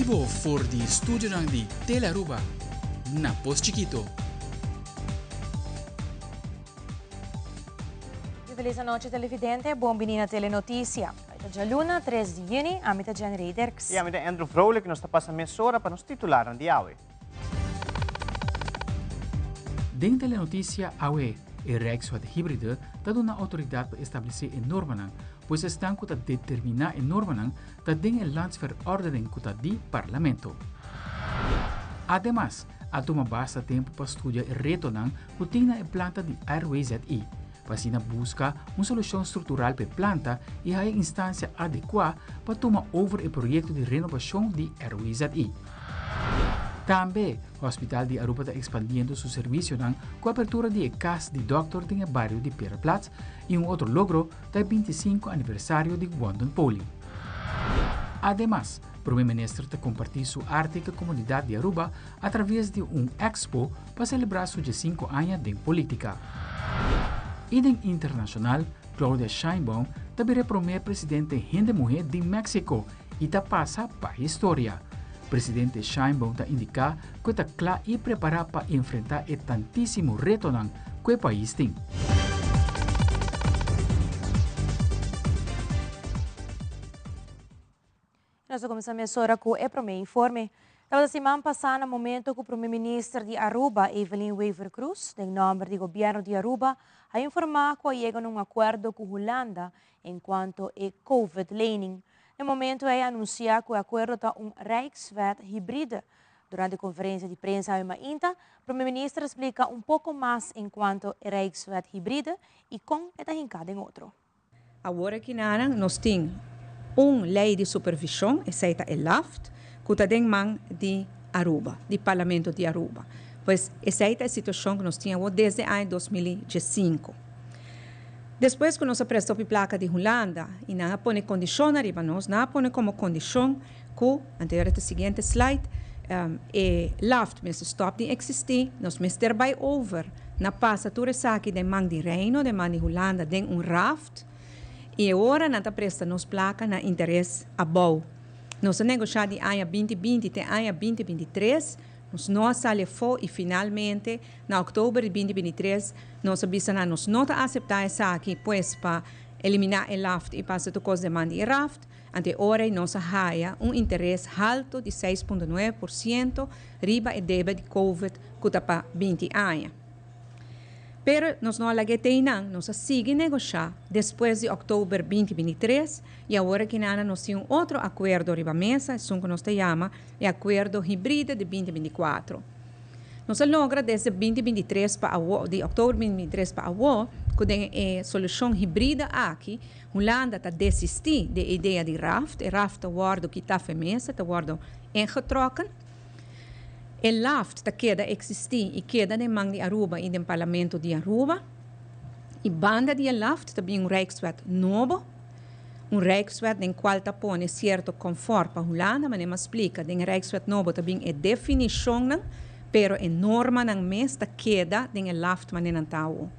bibo for di studionan di Telearuba na Pos Chiquito. Feliz anochi televidente, bon bini na Telenoticia. Ta djaluna, 3 di juni, ami ta Jenny Rey Dirks. I ami ta Andrew Vrolijk, nos ta pasa mesora pa nos titularnan di awe. Den Telenoticia awe, e Rijkswet Hybride ta duna outoridat pa establesé e normanan, pues esnan ku ta determiná e normanan ta den e Landsverordening ku ta di Parlamento. Ademas, a tuma basta tempu pa studia e retonan ku tin na e planta di RWZI, pa asina buska un solushon struktural pa e planta i haya instansia adekuá pa tuma over e proyekto di renobashon di RWZI. Tambe, Hospital di Aruba ta ekspandiendo su servisionan ku apertura di e kas di dòkter den e bario di Pereplaats i un otro logro ta e 25 aniversario di Wondon Poli. Ademas, Prome Minister ta kompartí su arte ku e komunidat di Aruba atraves di un expo pa selebrá su diesinku aña den polítika. I den internashonal, Claudia Sheinbaum ta bira e promé presidente hende muhé di Mexico i ta pasa pa historia. Presidente Sheinbaum ta indiká ku e ta kla i prepará pa enfrentá e tantísimo retonan ku e pais tin. Nos ta kuminsá mesora ku e promé informe. Tabata siman pasá na momento ku Promé Minister di Aruba, Evelyn Wever-Croes, den nòmber di gobièrnu di Aruba, a informá ku a yega na un akuerdo ku Hulanda en kuanto e Covid-lening. Na e momento ei a anunsiá ku e akuerdo ta un Rijkswet hybride. Durante konferensia di prensa awe mainta, Promé Minister a splika un poko mas en kuanto e Rijkswet hybride i kon e ta hinká den otro. Awor akinanan nos tin un ley di supervision, esey ta e LAFT, cu ta den man di Aruba, di Parlamento di Aruba. Pues esey ta e situacion cu nos tin awor desde aña 2015. Despues cu nos a presta hopi placa di Hulanda y nan a pone condicionnan riba nos, nan a pone como condicion cu, anterior ta e siguiente slide, e LAFT mester stop di existi, nos mester bay over na pasa tur esaki den man di Reino, den man di Hulanda den un raft y e ora nan ta presta nos placa na interes abou. Nos a negosha di aña 2020 te aña 2023, nos no a sali afo y finalmente na october di 2023 nos a bisa nan nos no ta acepta esaki pues pa elimina e LAFT y pasa tur cos den man di e raft. Ante e ora ei nos a haya un interes halto di 6.9% riba e debe di Covid ku ta pa 20 aña. Pero nos no a laga e teinan, nos a sigui negoshá despues di òktober 2023 i awor akinana nos tin un otro akuerdo riba mesa, esun ku nos ta yama e akuerdo hibride di 2024. Nos a logra desde 2023 pa awo, di òktober 2023 pa awo, ku den e solushon hibride aki Hulanda ta desistí di e idea di raft, e raft ta wòrdu kitá fu e mesa, ta wòrdu ingetrokken. E laft ta keda eksistí i keda den man di Aruba i den Parlamento di Aruba. I banda di e laft ta bin un Rijkswet nobo, un Rijkswet den kual ta pone sierto konfòrt pa Hulanda, manera mi a splika, den e Rijkswet nobo ta bin e definishonnan, pero e normanan mes ta keda den e laft manera nan ta awo.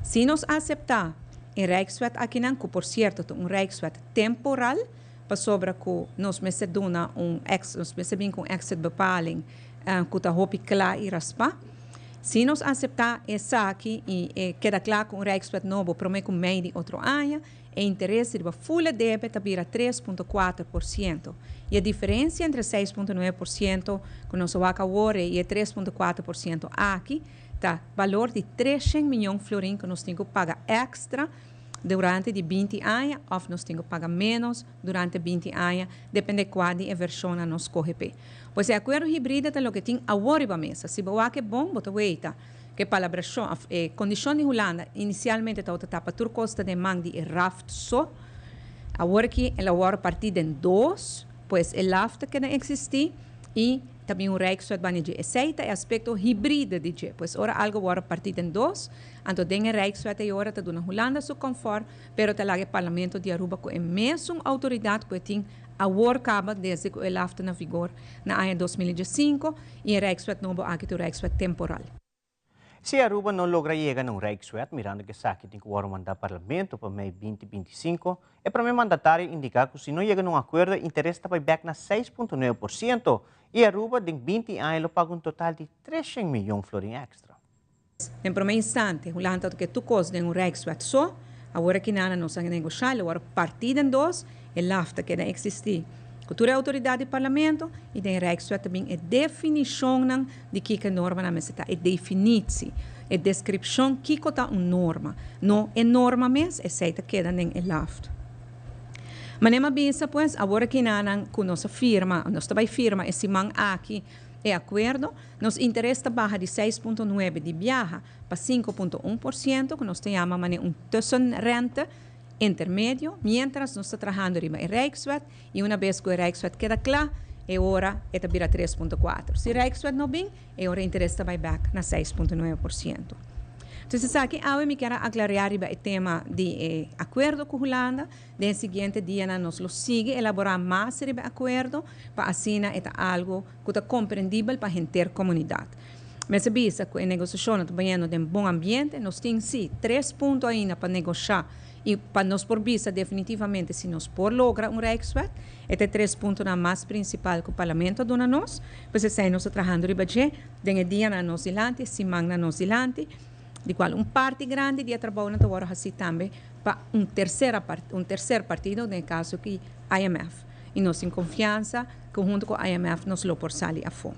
Si nos aseptá E Rijkswet akinan, ku por sierto ta un Rijkswet temporal, pasobra ku nos mester duna un ex, nos mester bin ku un exitbepaling ku ta hopi kla i raspá. Si nos aseptá esaki i e keda kla ku un Rijkswet nobo promé ku mei di otro aña, e interes riba fula debe ta bira 3.4%. I e diferensia entre 6.9% ku nos a wak awor i e 3.4% aki, Ta balor di 300 miyon florin ku nos tin ku paga èkstra durante di 20 aña òf nos tin ku paga ménos durante 20 aña, depende kua di e vershonnan nos skohe p'e. Pues e akuerdo hibrida ta loke tin awor riba mesa. Si bo wak e bon, bo ta weita ku e palabrashon òf e kondishon di Hulanda inisialmente tabata ta pa tur kos ta den man di e raft so. Awor aki el a wòrdu partí den dos, pues e laft ta keda eksistí i Ta bin un Rijkswet banda dje. Esei ta e aspekto hibride di dje. Pues ora algo wòrdu partí den dos, anto den e Rijkswet ei ora ta duna Hulanda su kònfòrt, pero ta laga e Parlamento di Aruba ku e mesun outoridat ku e tin awor kaba desde ku e laf ta na vigor na aña 2015 i e Rijkswet nobo aki ta un Rijkswet temporal. Si Aruba no logra yega na un Rijkswet, mirando cu esaki tin cu wordo manda Parlamento pa mei 2025, e prome mandatario a indica cu si no yega na un acuerdo, interes ta bay bek na 6.9% y Aruba den 20 aña lo paga un total di 300 miyon florin extra. Den prome instante, Hulanda ta ke tur kos den un Rijkswet so. Awor aki nana nos a negoshá, lo wòrdu partí den dos, e LAft ta keda eksistí ku tur e outoridat di Parlamento i den Rijkswet ta bin e definishonnan di kiko e normanan mester ta, e definitsie, e deskripshon kiko ta un norma, no e norma mes, esei ta keda den e LAft. Manera mi a bisa pues, awor aki nanan ku nos a firma, nos ta bai firma e siman aki e akuerdo, Nos interes ta baha di 6.9 di biaha pa 5.1%, ku nos ta yama manera un tussenrente intermedio, mientras nos ta trahando riba e Rijkswet i una bes ku e Rijkswet keda kla, e ora e ta bira 3.4. Si Rijkswet no bin, e ora interes ta bai bek na 6.9%. Entonces esaki awe mi kier a aklarea riba e tema di e akuerdo ku Hulanda. Den e siguiente dianan nos lo sigui elaborá mas riba e akuerdo pa asina e ta algu ku ta komprendibel pa henter komunidat. Mester bisa ku e negosiashonnan ta bayendo den bon ambiente. Nos tin sí tres punto ainda pa negoshá i pa nos por bisa definitivamente si nos por logra un Rijkswet. E ta e tres puntonan mas prinsipal ku Parlamento a duna nos. Pues esei nos ta trahando riba dje den e dianan nos dilanti, e simannan nos dilanti, di kual un parti grandi di e trabounan ta wòrdu hasí tambe pa un tersera un terser partido, den e kaso aki IMF. I nos tin konfiansa ku huntu ku IMF nos lo por sali afó.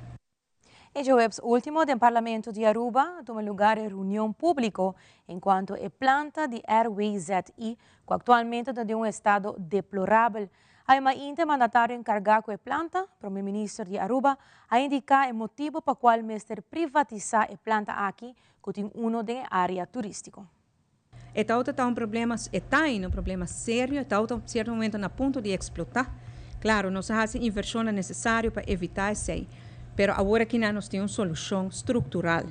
E djaweps ultimo den Parlamento di Aruba a tuma lugar e reunion publico encuanto e planta di RWZI cu actualmente ta den un estado deplorabel. Aemainte mandatario encarga cu e planta, Prome Minister di Aruba, a indica e motibo pa cual mester privatisa e planta aki cu tin uno den e area turistico. E tawata ta un problema, e ta ainda un problema serio, e tawata op cierto momento na punto di explota. Claro, nos a haci inversionnan necesario pa evita esey, pero awor akinan nos tin un solucion structural.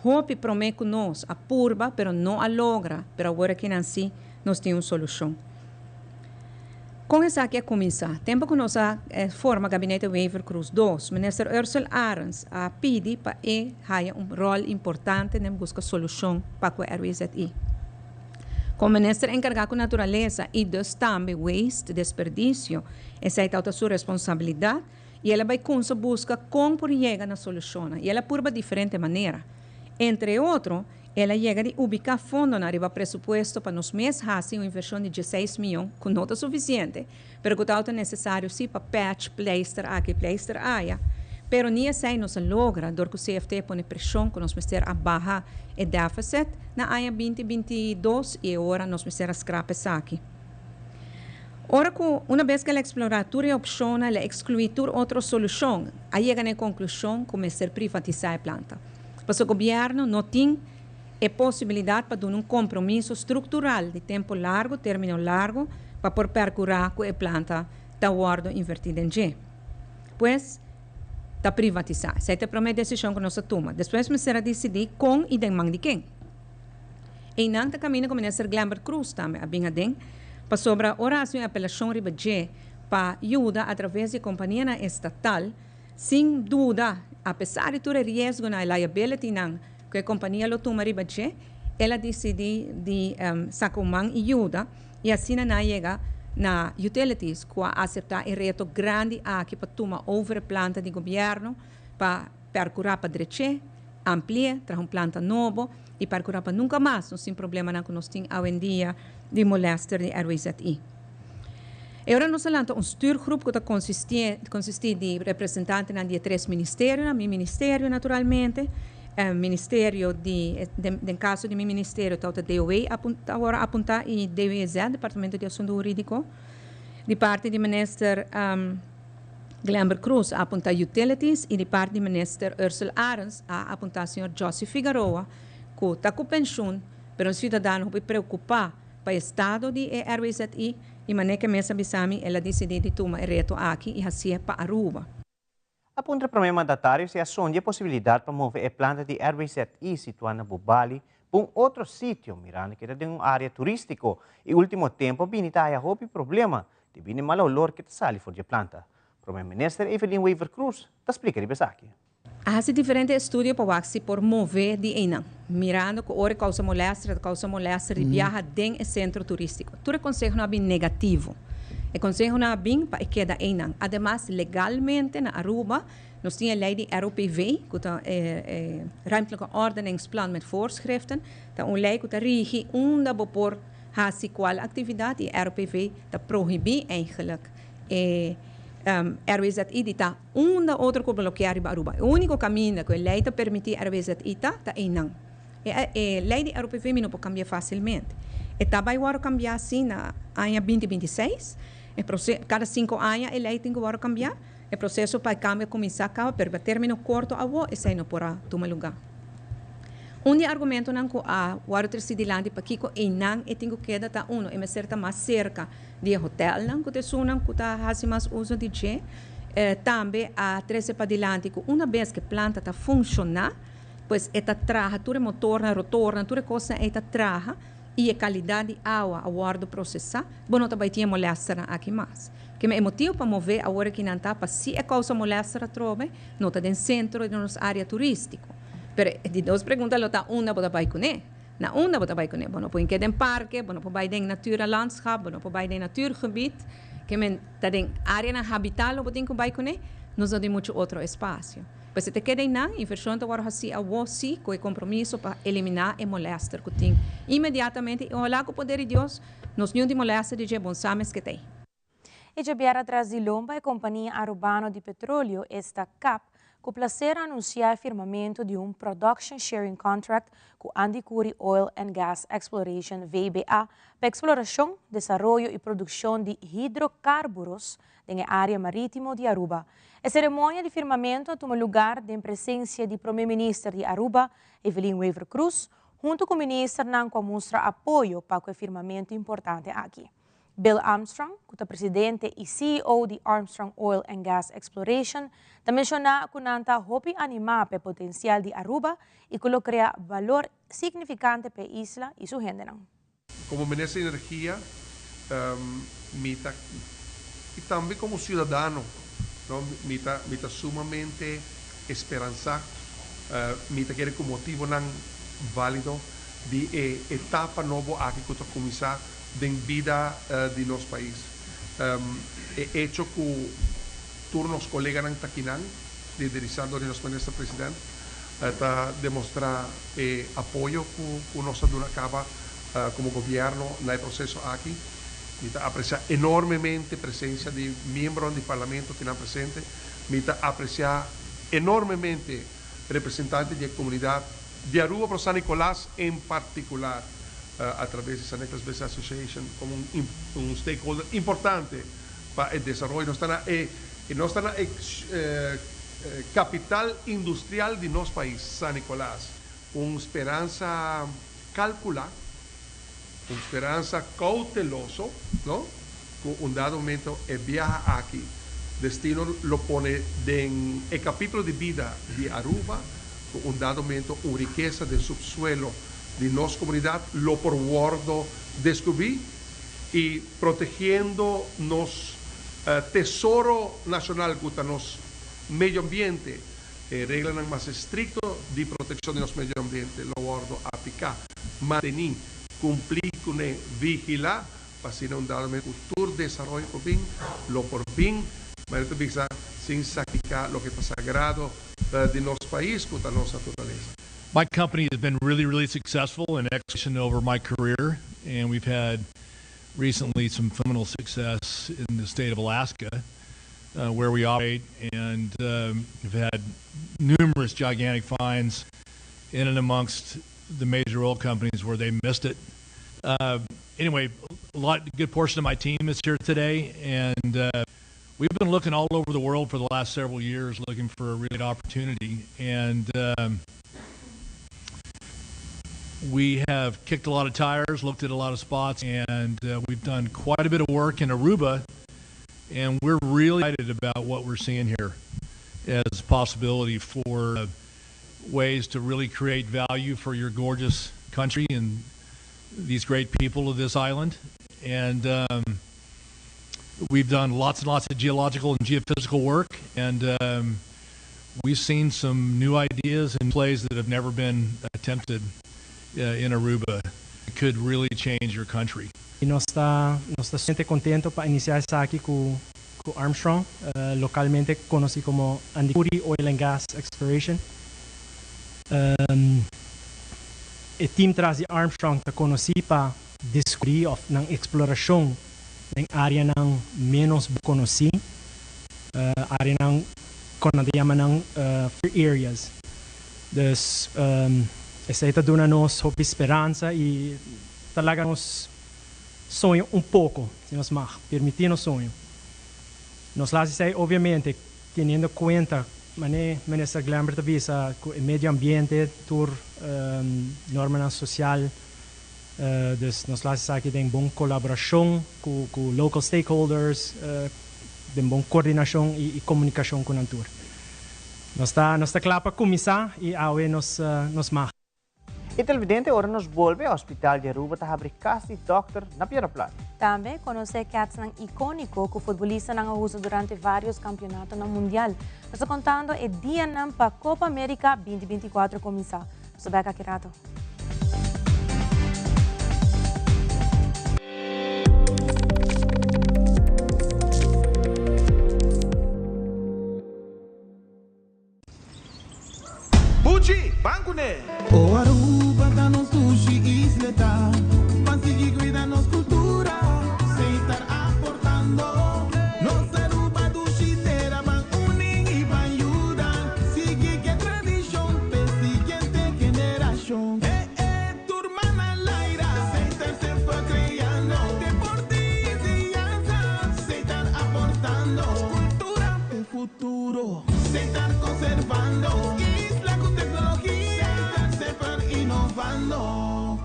Hopi prome cu nos a purba, pero no a logra, pero awor akinan si nos tin un solucion. Con esaki a cuminsa? Tempo cu nos a forma Gabinete Wever-Croes dos, Minister Ursell Arends a pidi pa e haya un rol importante den busca solucion pa cu e RWZI. Como Minister encarga cu naturalesa y dus tambe waste, desperdicio, esey tawata su responsabilidad y el a bay cunsa busca con por yega na solucionnan y el a purba diferente manera. Entre otro, El a yega di ubiká fondonan riba presupuesto pa nos mes hasi un invershon di dieseis mion, ku no ta sufisiente, pero ku tabata nesesario sí pa patch pleister aki, pleister aya. Pero ni esei nos a logra dor ku CFT a pone preshon ku nos mester a baha e deficit na aña 2022 i e ora nos mester a skrap esaki. Ora ku una bes ku el a eksplorá tur e opshonnan, el a ekskluí tur otro solushon, a yega na e konklushon ku mester privatisá e planta. Pasobra gobièrnu no tin e posibilidat pa duna un kompromiso struktural di tempu largu, término largu, pa por pèrkurá ku e planta ta wòrdu invertí den dje. Pues, ta privatisá. Esei ta e promé desishon ku nos a tuma. Despues mester a disidí kon i den man di ken. Einan ta kaminda ku Minister Glenbert Croes tambe a bin aden, pasobra ora hasi un apelashon riba dje pa yuda atraves di e kompanianan estatal, Sin duda, apesar di tur e riesgonan, e liabilitynan ku e kompania lo tuma riba dje, el a disidí di saka un man i yuda, i asina nan a yega na Utilities ku a aseptá e reto grandi aki pa tuma over e planta di gobièrnu pa perkurá pa drech'é, ampli'é, traha un planta nobo i perkurá pa nunka mas nos tin problemanan ku nos tin awendia di molèster di RWZI. E ora nos a lanta un stuurgroep ku ta konsistí di representantenan di e tres ministerionan, mi ministerio naturalmente, ministerio di, den kaso di mi ministerio tabata DOW ta wòrdu apuntá i DWZ, Departamento di Asuntu Hurídiko. Di parti di minister Glenbert Croes a apuntá Utilities i di parti di minister Ursell Arends a apuntá señor Jossy Figaroa ku ta ku penshun pero un siudadano hopi preokupá Pa estado di e RWZI y mane ke mes a bisa mi el a dicidi di tuma e reto aki y hacié pa Aruba. A puntra prome mandatario si a sondia e posibilidad pa move e planta di RWZI situa na Bubali pa un otro sitio, mirando ke ta den un area turistico y ultimo tempo a bini ta haya hopi problema debi n'e mal olor ke ta sali for di e planta. Prome Minister Evelyn Wever-Croes ta splica riba esaki. A hasi diferente estudio pa wak si por move di einan, mirando ku ora e kousa molèster, ta kousa molèster di biaha den e sentro turístiko. Tur e konsehonan a bin negativo. E konsehonan a bin pa e keda einan. Ademas, legalmente na Aruba nos tin e lei di ROPV, ku ta e Ruimtelijke Ordeningsplan met Voorschriften, ta un lei ku ta rigi unda bo por hasi kual aktividat i e ROPV ta prohibí eigenlijk e RWZI di ta Unda otro ku blokeá riba Aruba. E úniko kaminda ku e lei ta permití RWZI ta, ta einan. E e lei di ROPV mi no por kambiá fásilmente. E ta bai wòrdu kambiá sí na aña binti 26. E prose kada sinku aña e lei tin ku wòrdu kambiá. E proseso pa e kambio a kuminsá kaba, pero pa término korto awó esei no por a tuma lugá. Un di e argumentonan ku a wòrdu tresí dilanti pakiko einan e tin ku keda ta, uno, e mester ta mas serka di e hotelnan ku ta esunnan ku ta hasi mas uso di dje. Tambe a trese padilanti ku una bes ku e planta ta funshoná, pues e ta traha tur e motornan, rotornan, tur e kosnan ei ta traha i e kalidat di awa a wòrdu prosesá, bo no ta bai tin e molèsternan aki mas. Keme e motibu pa mové awor aki nan ta pa si e kousa molèster atrobe, no ta den sentro di nos área turístiko. Pero e di dos pregunta lo ta unda bo ta bai kuné? Na unda bo ta bai kuné? Bo no por keda den parke, bo no por bai den natura landschap, bo no por bai den natuurgebied. Ke men ta den áreanan habitá lo bo tin ku bai kuné, nos no tin muchu otro espasio. Pues e ta keda einan, invershon ta wòrdu hasí awó sí ku e kompromiso pa eliminá e molèster ku tin inmediatamente i ohalá ku poder di Dios nos niun di molèster di dje bon sa mes ke ta ei. E djabièrnè tras di lomba e kompania Arubano di Petroleo, esta cap, ku plaser a anunsiá e firmamentu di un Production Sharing Contract ku Andicuri Oil and Gas Exploration VBA pa eksplorashon, desaroyo i produkshon di hidrokarburos den e área marítimo di Aruba. E seremonia di firmamentu a tuma lugar den presensia di Prome Minister di Aruba, Evelyn Wever-Croes, huntu ku ministernan ku a mustra apoyo pa ku e firmamentu importante aki. Bill Armstrong, ku ta presidente i CEO di Armstrong Oil and Gas Exploration, ta menshoná ku nan ta hopi animá pa e potensial di Aruba i ku lo krea balor signifikante pa e isla i su hendenan. Komo Minister di Energia mi ta i tambe komo siudadano no mi ta mi ta sumamente esperansá, mi ta kere ku motibonan válido di e etapa nobo aki ku ta kuminsá den bida di nos pais. E echo ku tur nos koleganan ta kinan, liderisá dor di nos Minister President, ta demostrá e apoyo ku nos a duna kaba komo gobièrnu na e proseso aki. Mi ta apresiá enormemente presensia di miembronan di Parlamento kinan presente. Mi ta apresiá enormemente representante di e komunidat di Aruba pero San Nicolas en partikular. A traves di San Nicolas Business Association como un stakeholder importante pa e desaroyo. Nos ta na e nos ta na e capital industrial di nos pais, San Nicolas. Un speransa calcula, un speransa cauteloso, no? Cu un dado momento e biaha aki destino lo pone den e capitulo di bida di Aruba cu un dado momento un rikesa den subsuelo di nos comunidad lo por wordo descubri y protegiendo nos tesoro nacional cu ta nos medio ambiente, e reglanan mas estricto di proteccion di nos medio ambiente lo wordo aplica, manteni, cumpli cune, vigila pa asina un dado momento cu tur desaroyo cu bin lo por bin, manera ta bisa, sin sacrifica loke ta sagrado di nos pais cu ta nos naturalesa. My company has been really, really successful in exploration over my career, and we've had recently some phenomenal success in the state of Alaska, where we operate, and we've had numerous gigantic finds in and amongst the major oil companies where they missed it. Anyway, a lot, a good portion of my team is here today, and we've been looking all over the world for the last several years looking for a really good opportunity, and we have kicked a lot of tires, looked at a lot of spots, and we've done quite a bit of work in Aruba, and we're really excited about what we're seeing here as a possibility for ways to really create value for your gorgeous country and these great people of this island. And we've done lots and lots of geological and geophysical work, and We've seen some new ideas and plays that have never been attempted in Aruba. It could really change your country. Y nos ta nos ta sumamente contento pa inicia esaki cu cu Armstrong, localmente conoci como Andicuri Oil and Gas Exploration. E team tras di Armstrong ta conoci pa descubri of nan exploracion den areanan menos conoci, areanan con nan ta yama nan free areas. Dus esey ta duna nos hopi speransa y ta laga nos soño un poco, si nos mag permiti nos soño. Nos la haci esey obviamente teniendo cuenta, mane Minister Glenbert ta bisa, cu e medio ambiente, tur normanan social, dus nos la haci esaki den bon colaboracion cu local stakeholders, den bon coordinacion y comunicacion cu nan tur. Nos ta nos ta cla pa cuminsa y awe nos nos mag. E televidente ora nos bolbe Hospital di Aruba ta habri cas di dokter na Piedra Plat. Tambe conoce catsnan iconico cu futbolistanan a usa durante varios campeonatonan mundial. Nos ta contando e dianan pa Copa America 2024 cuminsa. Nos ta bek aki rato. Buchi, ban kuné! O Aruba ta nos dushi isleta, Ban sigui cuida nos cultura, Seitar aportando. Nos Aruba dushi tera, Ban uni y ban yuda, Sigui ke tradicion p'e siguiente generacion. Eh eh, tur man al aire, Seitar semper creando, Deporte y enseñanza, Seitar aportando. Cultura p'e futuro. Seitar conservando, Isla cu tecnologia, Seitar semper innovando.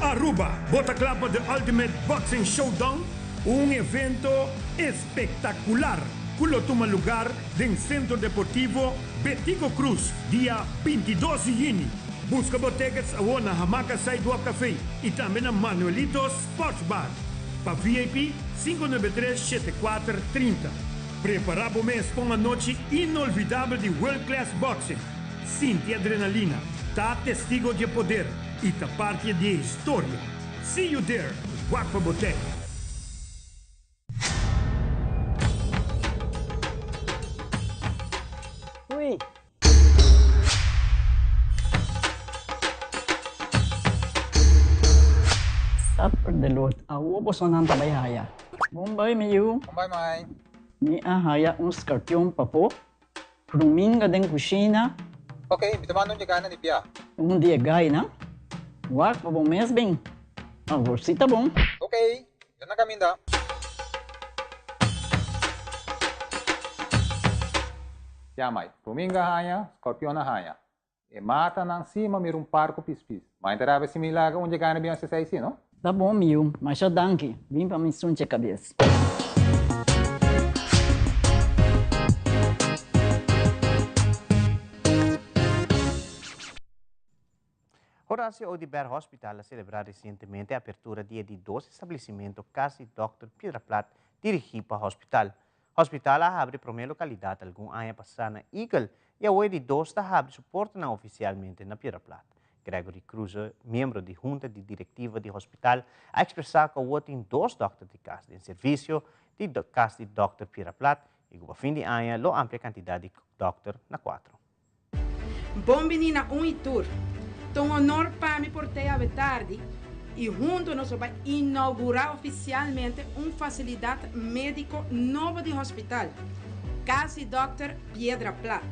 Aruba, bo ta kla pa The Ultimate Boxing Showdown? Un evento espectacular cu lo tuma lugar den Centro Deportivo Betico Croes dia 22 di juni. Busca bo tickets awo na Hamaca Sidewalk Cafe y tambe na Manuelito's Sports Bar. Pa VIP, 593 74 30. Prepara bo mes pa un anochi inolvidabel di world class boxing. Sinti adrenalina, ta testigo di e poder y ta parti di e historia. See you there! Wak pa bo tei! Hui! Supper de lot, awo bosonan ta bai haya. Bon bai mi yu. Bon bai mai. Mi a haya un skarpion pafó. Ruminga den kushina. Ok, mi ta manda un dje na di bia. Un di e gainan. Wak pa bo mes bin. Awor si ta bon. Ok, yo na kaminda. Ya mai, ruminga haña, scorpion a haña. E matanan si ma mira un par ku pispis. Ma e ta rabia si mi laga un dje gaina bin hasi esei si, no? Ta bon mi yu, masha danki. Bin pa mi sunche kabes. Horacio Oduber Hospital a celebra recientemente e apertura di e di dos establecimento Cas di Dòkter Piedra Plat dirigi pa hospital. Hospital a habri prome localidad algun aña pasa na Eagle y awo e di dos ta habri su portanan oficialmente na Piedra Plat. Gregory Kroeze, miembro di hunta di directiva di hospital, a expresa cu awo tin dos dokter di cas den servicio di Cas di Dòkter Piedra Plat y cu pa fin di aña lo amplia cantidad di dokter na cuatro. Bon bini na un y tur. Ta un honor pa mi por tei awe tardi y hunto nos lo bay inaugura oficialmente un facilidad medico nobo di hospital, Cas di Dòkter Piedra Plat.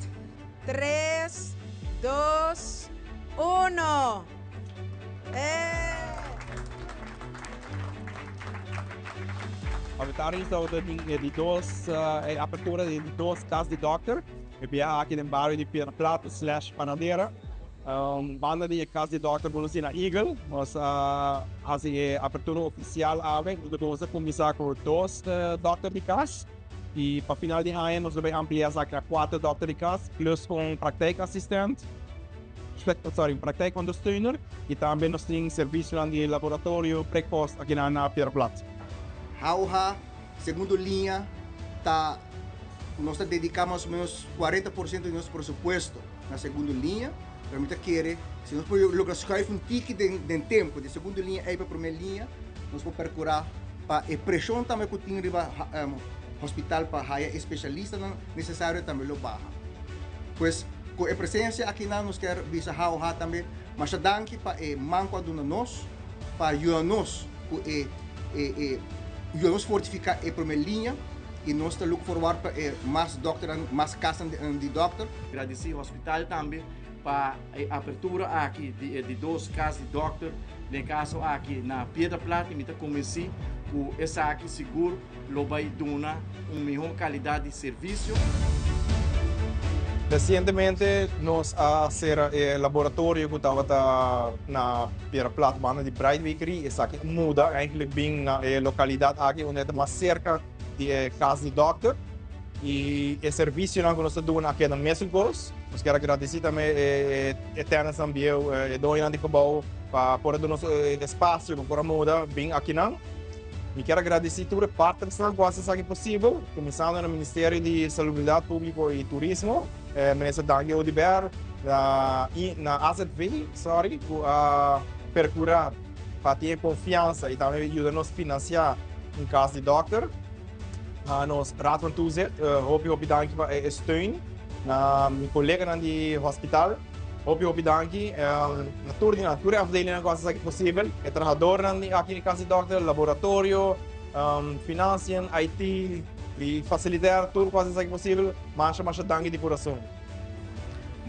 Tres, dos, uno! Eh! Awe tardi nos tabata tin e di dos, e apertura di e di dos Cas di Dòkter. E bia aki den bario di Piedra Plat slash Panadera. Banda di e cas di dokter ku nos tin na Eagle, nos a hasi e apertura ofisial awe. Nos a kuminsá ku dos dokter di kas i pa final di aña nos lo bai amplia esaki na kuater dokter di kas plus un praktijkassistent, sorry, un praktijkondersteuner i tambe nos tin servisionan di laboratorio prikpost akinan na Piedra Plat. Jauja, segundo liña, ta. Nos ta dediká mas o ménos 40% di nos presupuesto na segundo liña, pero mi ta kere si nos por logra schuif un tiki den den tempu di segundo liña ei pa promé liña, nos por perkurá pa e preshon tambe ku tin riba hospital pa haya e spesialistanan nesesario tambe lo baha. Pues ku e presensia akinan nos kier bisa HOH tambe masha danki pa e man ku a duna nos pa yuda nos ku e e e yuda nos fortifiká e promé liña i nos ta look forward pa e mas dòkternan, mas kasnan di dòkter. Gradisí hospital tambe pa e apertura aki di e di dos kas di dòkter, den e kaso aki na Piedra Plat i mi ta konvensí ku esaki sigur lo bai duna un mihó kalidat di servisio. Resientemente nos a sera e laboratorio ku tabata na Piedra Plat banda di Bright Bakery. Esaki a muda eigenlijk bin na e lokalidat aki unda e ta mas serka di e kas di dòkter. I e servisionan ku nos ta duna a keda mesun kos. Nos kier a gradisí tambe e tenantsnan bieu, e doñonan di gebou pa por a duna nos e espasio pa por a muda bin akinan. Mi kier a gradisí tur e partnersnan ku hasi esaki posibel, kuminsando na Ministerio di Salubridat Públiko i Turismo, Minister Dangui Oduber, na na AZV, sorry, ku a perkurá pa tin e konfiansa i tambe yuda nos finansiá un kas di dòkter. Na nos Raad van Toezicht, hopi hopi danki pa e steun. Na mi koleganan di hospital, hopi hopi danki. Na tur di nan, tur e afdelingnan ku hasi esaki posibel, e trahadornan di aki di kas di dòkter, laboratorio, financiën, IT, i fasiliter, tur ku hasi esaki posibel, masha masha danki di kurason.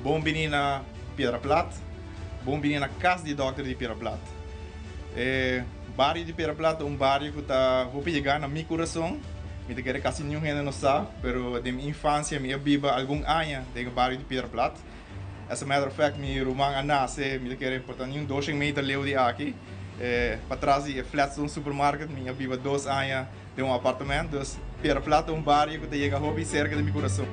Bon bini na Piedra Plat, bon bini na kas di dòkter di Piedra Plat. E bario di Piedra Plat ta un bario ku ta hopi yegá na mi kurason. Mi ta kere kasi niun hende no sa, pero den mi infansia mi a biba algun aña den e bario di Piedra Plat. As a matter of fact, mi ruman a nase, mi ta kere por ta niun doshen meter leu di aki. Patras di e Flatstone Supermarket mi a biba dos aña den un apartement. Dus Piedra Plat ta un bario ku ta yega hopi serka di mi kurason.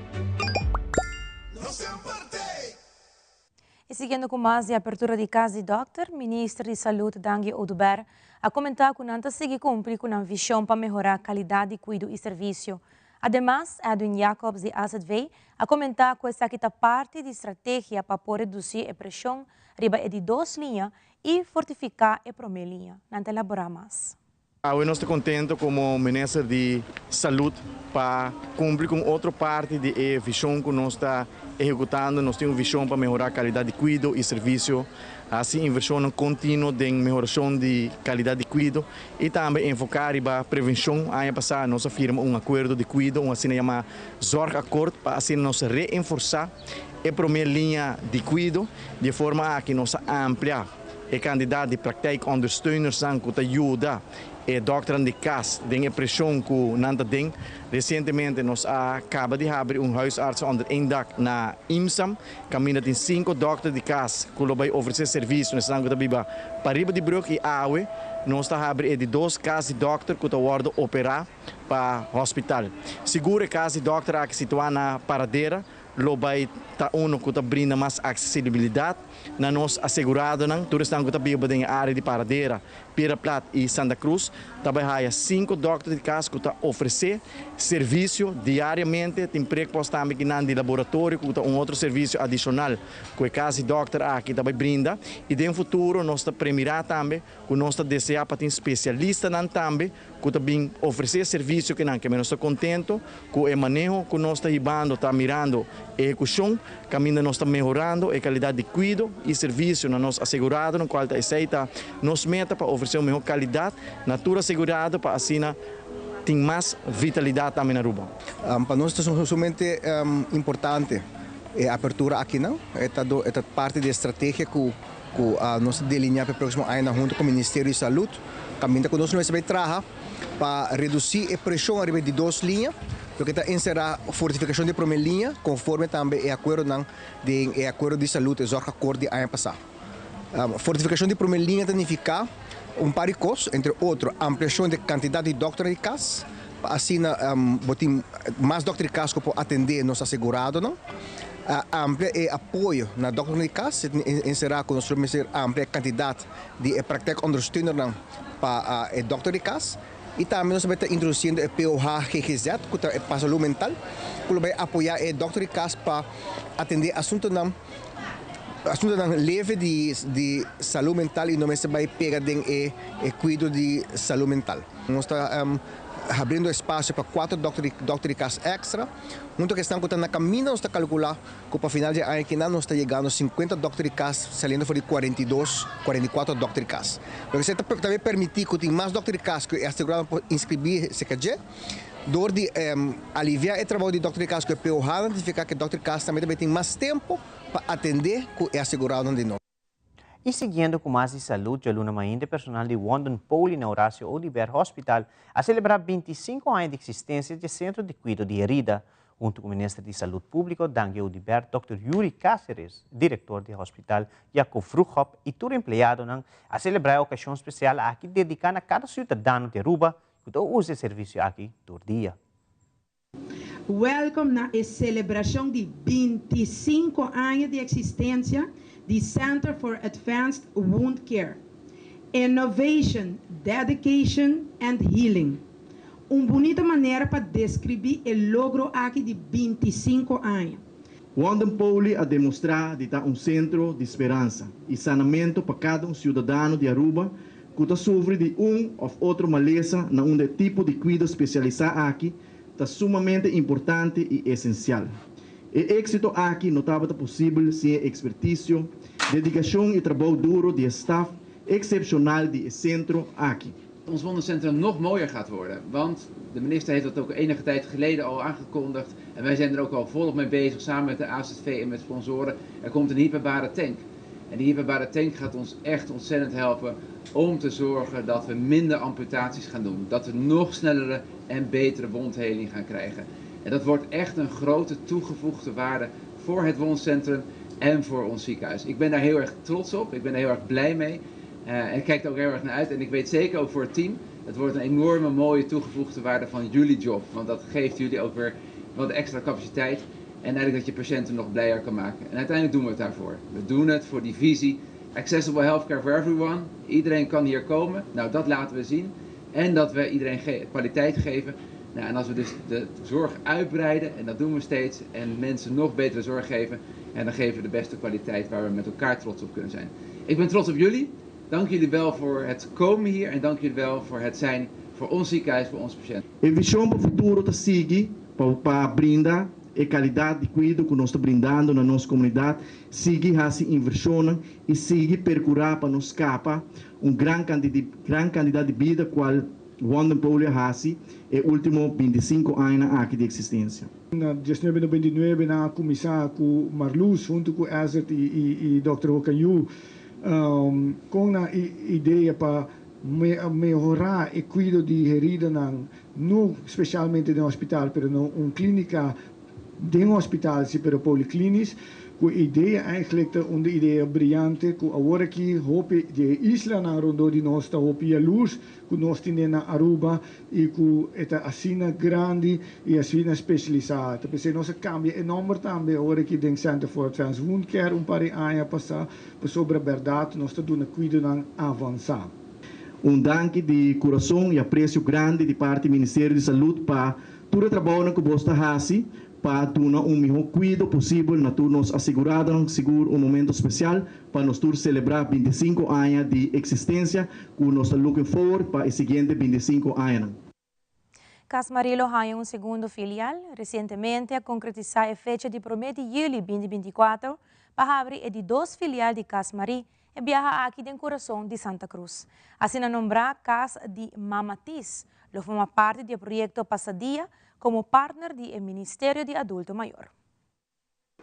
Y siguiendo cu mas di apertura di Cas di Dokter, Minister di Salud Dangui Oduber a comenta cu nan ta sigui cumpli cu nan vision pa mehora calidad di cuido y servicio. Ademas, Edwin Jacobs di AZV a comenta cu esaki ta parti di strategia pa por reduci e presion riba e di dos liña y fortifica e prome liña. Nan ta elabora mas. Awe nos ta contento como Minister di Salud pa cumpli cu un otro parti di e vision cu nos ta ehecutando. Nos tin un vision pa mehora calidad di cuido y servicio, haci inversionnan continuo den mehoracion di calidad di cuido y tambe enfoca riba prevencion. Aña pasa nos a firma un acuerdo di cuido, un asina yama Zorgakkoord, pa asina nos reenforsa e prome liña di cuido. Di e forma aki nos a amplia E kandidat di praktijkondersteunersnan ku ta yuda e dòkternan di kas den e preshon ku nan ta den. Resientemente nos a kaba di habri un huisartsen onder één dak na IMSAM, kaminda tin sinku dòkter di kas ku lo bai ofresé servisio na esnan ku ta biba pariba di brug i awe nos ta habri e di dos kas di dòkter ku ta wòrdu operá pa hòspital. Sigur e kas di dòkter aki situá na Paradera lo bai ta uno ku ta brinda mas aksesibilidat na nos aseguradonan. Tur esnan ku ta biba den e área di Paradera, Piedra Plat i Santa Cruz ta bai haya sinku dòkter di kas ku ta ofresé servisio diariamente. Tin prekpòst tambe kinan di laboratorio ku ta un otro servisio adishonal ku e kas di dòkter aki ta bai brinda. I den futuro nos ta premirá tambe ku nos ta deseá pa tin spesialistanan tambe ku ta bin ofresé servisio kinan ke nos ta kontento ku e maneho ku nos ta hibando ta mirando ehekushon kaminda nos ta mehorando e kalidat di kuido i servisio na nos aseguradonan kual ta esei ta nos meta pa ofresé un mehor kalidat na tur asegurado pa asina tin mas vitalidat tambe na Aruba. Pa nos ta sumamente importante e apertura akinan, e ta parti di e strategia ku ku nos ta delineá pa e próksimo añanan huntu ku Ministerio di Salud, kaminda ku nos lo mester bai traha pa redusí e preshon ariba e di dos liña, loke ta enserá fortifikashon di e promé liña konforme tambe e akuerdonan den e Akuerdo di Salud, e Zorgakkoord di aña pasá. Fortifikashon di promé liña ta nifiká un par di kos, entre otro ampliashon di e kantidat di dòkternan di kas, pa asina bo tin mas dòkter di kas ku por atendé nos aseguradonan. A amplia e apoyo na dòkternan di kas, enserá ku nos lo mester amplia e kantidat di e praktijkondersteunernan pa e dòkter di kas. I tambe nos ta bai ta introdusiendo e POH GGZ ku ta pa salú mental ku lo bai apoyá e dòkter di kas pa atendé asuntunan asuntunan leve di di salú mental i no mester bai pega den e e kuido di salú mental. Nos ta habriendo espasio pa kuater dòkter di dòkter di kas èkstra. Huntu ku esnan ku ta na kaminda nos ta kalkulá ku pa final di e aña kinan nos ta yegando sinkuenta dòkter di kas saliendo for di 42, 44 dòkter di kas. Loke esei ta tambe permití ku tin mas dòkter di kas ku e asegurado por inskribí serka dje. Dor di aliviá e trabou di dòkter di kas ku e POH-nan ta nifiká ku e dòkter di kas tambe ta bai tin mas tempu pa atendé ku e aseguradonan di nos. Y siguiendo cu mas di salud, djaluna mainta e personal di Wondon Poli na Horacio Oduber Hospital a celebra 25 aña di existencia dje centro di cuido di herida. Hunto cu Minister di Salud Publico, Dangui Oduber, Dòkter Yuri Caceres, director di Hospital Jacob Vroegop y tur empleadonan a celebra e ocasion special aki dedica na cada ciudadano di Aruba cu ta usa e servicio aki tur dia. Welkom na e selebrashon di 25 aña di eksistensia di Center for Advanced Wound Care. Innovation, Dedication and Healing. Un bunita manera pa deskribí e logro aki di 25 aña. Wanden Poli a demostrá di ta un sentro di speransa i sanamentu pa kada un siudadano di Aruba ku ta sufri di un òf otro malesa na unda e tipo di kuido spesialisá aki ta sumamente importante i esensial. E éksito aki no tabata posibel sin e ekspertisio, dedikashon i trabou duro di e staf eksepshonal di e sentro aki. Ons wondencentrum nog mooier gaat worden. Want de minister heeft dat ook enige tijd geleden al aangekondigd. En wij zijn er ook al volop mee bezig, samen met de AZV en met sponsoren. Er komt een hyperbare tank. En die hyperbare tank gaat ons echt ontzettend helpen om te zorgen dat we minder amputaties gaan doen. Dat we nog snellere en betere wondheling gaan krijgen. En dat wordt echt een grote toegevoegde waarde voor het wondcentrum en voor ons ziekenhuis. Ik ben daar heel erg trots op, ik ben daar heel erg blij mee. En ik kijk er ook heel erg naar uit en ik weet zeker ook voor het team, het wordt een enorme mooie toegevoegde waarde van jullie job. Want dat geeft jullie ook weer wat extra capaciteit en eigenlijk dat je patiënten nog blijer kan maken. En uiteindelijk doen we het daarvoor. We doen het voor die visie Accessible Healthcare for Everyone. Iedereen kan hier komen. Nou, dat laten we zien. En dat we iedereen kwaliteit geven. Nou, en als we dus de zorg uitbreiden, en dat doen we steeds, en mensen nog betere zorg geven, en dan geven we de beste kwaliteit waar we met elkaar trots op kunnen zijn. Ik ben trots op jullie. Dank jullie wel voor het komen hier en dank jullie wel voor het zijn voor ons ziekenhuis, voor onze patiënten. E vision pa futuro ta sigui pa pa brinda e kalidat di kuido ku nos ta brindando na nos komunidat, sigui hasi invershonnan i sigui perkurá pa nos skapa un gran gran kantidat di bida kual Wonder Poli a hasi e último 25 añanan aki di eksistensia. Na 1999 nan a kuminsá ku Marloes huntu ku Ezert i i Dòkter Hokanyu kon nan idea pa mehorá e kuido di heridanan no spesialmente den hospital pero na un klínika den hospital si pero poliklinisch ku e idea eigenlijk ta un idea briante ku awor aki hopi di e islanan rondó di nos ta hopi yalurs ku nos tine na Aruba i ku e ta asina grandi i asina spesialisá. Ta p'esei nos a kambia e nòmber tambe awor aki den Center for Advanced Wound Care un par di aña pasá pasobra bèrdat nos ta duna kuidonan avansá. Un danki di kurason i apresio grandi di parti Ministerio di Salud pa tur e trabounan ku bos ta hasi pa duna un mihó kuido posibel na tur nos aseguradonan. Sigur un momento spesial pa nos tur selebrá 25 aña di eksistensia ku nos ta looking forward pa e siguiente 25 añanan. Cas Marie lo haña un segundo filial. Resientemente a konkretisá e fecha di promé di yüli 2024 pa habri e di dos filial di Cas Marie, e biaha aki den kurason di Santa Cruz. Asina nombrá Cas di Mama Tis lo forma parti di e proyekto Pasadia komo partner di e Ministerio di Adulto Mayor.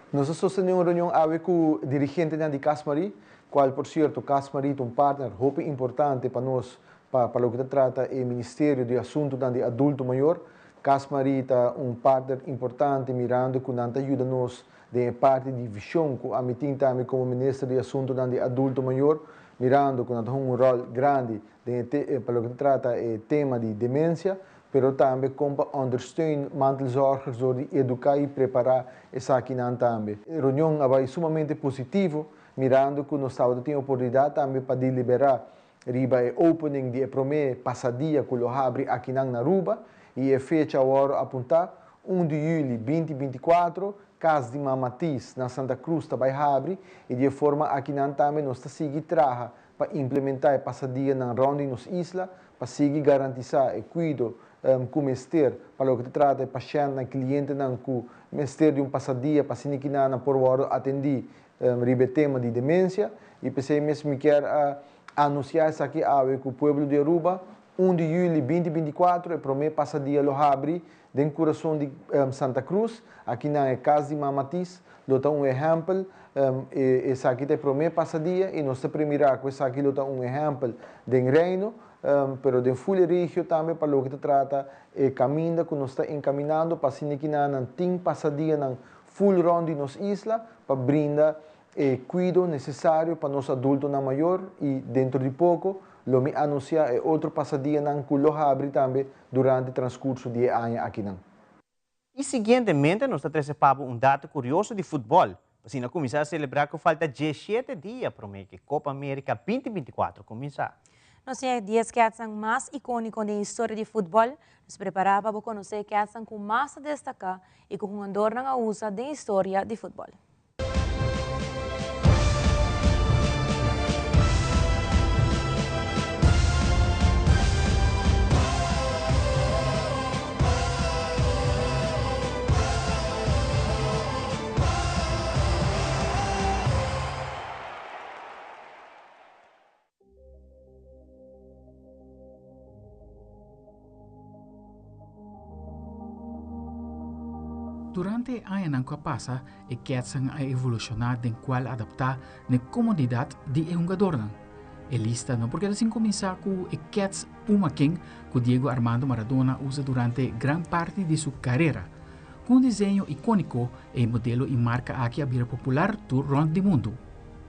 Nos a sostené un reunion awe ku dirigentenan di Cas Marie, kual por sierto Cas Marie ta un partner hopi importante pa nos pa pa loke ta trata e Ministerio di Asuntunan di Adulto Mayor. Cas Marie ta un partner importante mirando ku nan ta yuda nos den e parti di vision ku ami tin tambe komo Minister di Asuntunan di Adulto Mayor, mirando ku nan ta hunga un ròl grandi den e pa loke ta trata e tema di demensia. Pero tambe kon pa ondersteun mantelzorgers dor di eduká i prepará esakinan tambe. E reunion a bai sumamente positivo, mirando ku nos tabata tin oportunidat tambe pa deliberá riba e opening di e prome pasadia ku lo habri akinan na Aruba i e fecha awor apuntá, un di yüli binti 24, Kas di Mama Tis na Santa Cruz ta bai habri i di e forma akinan tambe nos ta sigui traha pa implementá e pasadianan rònt di nos isla pa sigui garantisá e kuido ku mester pa loke ta trata e pashèntnan, klientenan ku mester di un pasadia pa asina kinanan por wòrdu atendí riba e tema di demensia. I p'esei mes mi kier a anunsiá esaki awe ku pueblo di Aruba, un di yüli binti 24 e promé pasadia lo habri den kurason di Santa Cruz, akinan e kas di Mama Tis lo ta un ehèmpel. Esaki ta e promé pasadia i nos ta premirá ku esaki lo ta un ehèmpel den Reino, pero den ful e regio tambe pa loke ta trata e kaminda ku nos ta enkaminando pa asina kinanan tin pasadianan ful rònt di nos isla pa brinda e kuido nesesario pa nos adultonan mayor i dentro di poko lo mi anunsiá e otro pasadianan ku lo habri tambe durante transkurso di e aña akinan. I siguientemente nos ta trese pa bo un dato kurioso di futbòl, p'asina kuminsá selebrá ku falta 17 dia promé ku Kopa Amerika 2024 kuminsá. Nos tin e dies kètsnan mas ikóniko den historia di futbòl. Nos prepará pa bo konosé e kètsnan ku mas ta destaká i ku hungadornan a usa den historia di futbòl. Durante e añanan ku a pasa, e kètsan a evolushoná den kual adaptá n'e komodidat di e hungadornan. E lista no por keda sin kuminsá ku e kèts Puma King ku Diego Armando Maradona usa durante gran parti di su karera. Ku un diseño ikóniko, e modelo i marka aki a bira popular tur rònt di mundu.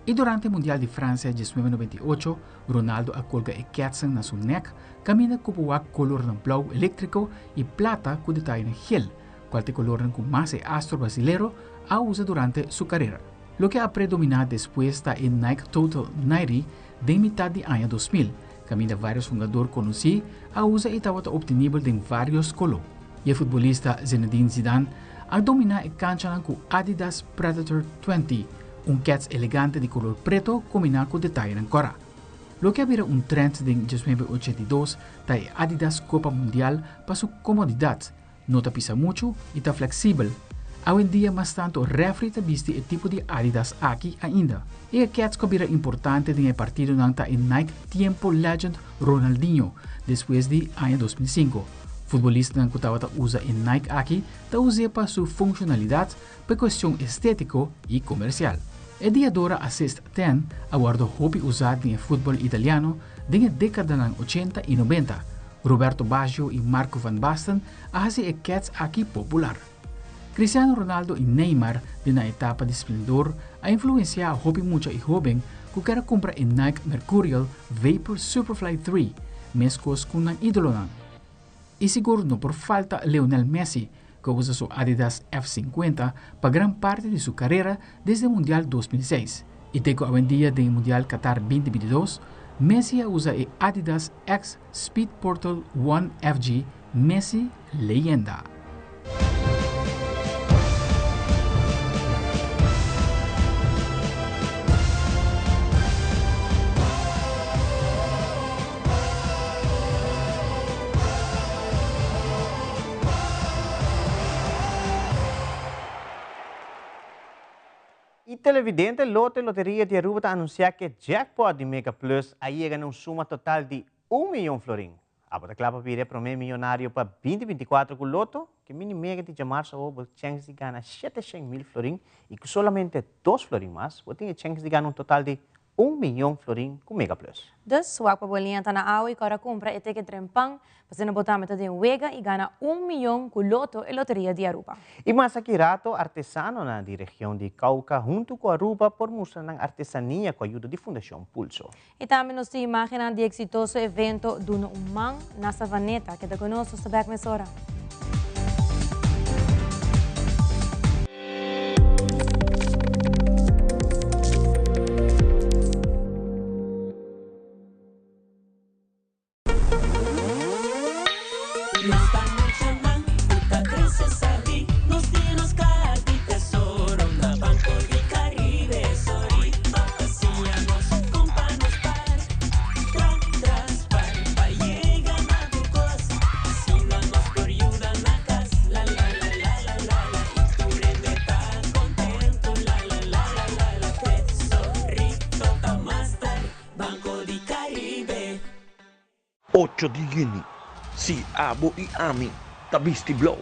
I durante Mundial di Fransia 1998, Ronaldo a kolga e kètsen na su nèk kaminda ku por wak kolornan blou eléktriko i plata ku detayenan gel, kual ta e kolornan ku mas e astro brasilero a usa durante su karera. Loke a predominá despues ta e Nike Total 90 den mitat di aña 2000, kaminda vários hungador konosí a usa i tabata optenibel den vários koló. I e futbolista Zinedine Zidane a dominá e kanchanan ku Adidas Predator 20, un kèts elegante di kolor preto kombiná ku detayenan kòrá. Loke a bira un trend den 1982 ta e Adidas Kopa Mundial pa su komodidat, no ta pisa muchu i ta fleksibel. Awendia mas tantu rèfri ta bisti e tipo di Adidas aki ainda. E kèts ku a bira importante den e partidonan ta e Nike Tiempo Legend Ronaldinho despues di aña 2005. Futbolistanan ku tabata usa e Nike aki ta us'é pa su funshonalidat, pa e kuestion estétiko i komersial. E Diadora Assist Ten a wòrdu hopi usá den e futbòl italiano den e dékadanan ochenta i nobenta. Roberto Baggio i Marco van Basten a hasi e kèts aki popular. Cristiano Ronaldo i Neymar den nan etapa di splendor a influensiá hopi mucha i hóben ku ker a kumpra e Nike Mercurial Vapor Superfly 3, meskos ku nan ídolonan. I sigur no por falta Lionel Messi, ku a usa su Adidas F 50 pa gran parti di su karera desde Mundial 2006. I te ku awendia den e Mundial Qatar 2022, Messi a usa e Adidas X Speed Portal One FG Messi Leyenda. Y televidente Loto y Loteria di Aruba ta anuncia cu e jackpot di Mega Plus a yega na un suma total di un miyon florin. Abo ta kla pa bira e promé miyonario pa 2024 ku Loto? Ke mini mega di djamarsa awor bo chèns di gana 700,000 florin i ku solamente dos florin mas bo tin e chèns di gana un total di un miyon florin ku Mega Plus. Dus, wak pa bo liña ta na awa i kòrda kumpra e ticket trempan, p'asina bo tambe ta den wega i gana un miyon ku Loto e loteria di Aruba. I mas aki rato artesanonan di region di Cauca huntu ku Aruba por mustra nan artesania ku ayudo di Fundashon Pulso. I tambe nos tin imágennan di eksitoso evento Duna un Man na Savaneta. Keda ku nos, nos ta bèk mesora. 8 di yüni. Si, abo i ami ta bisti blou,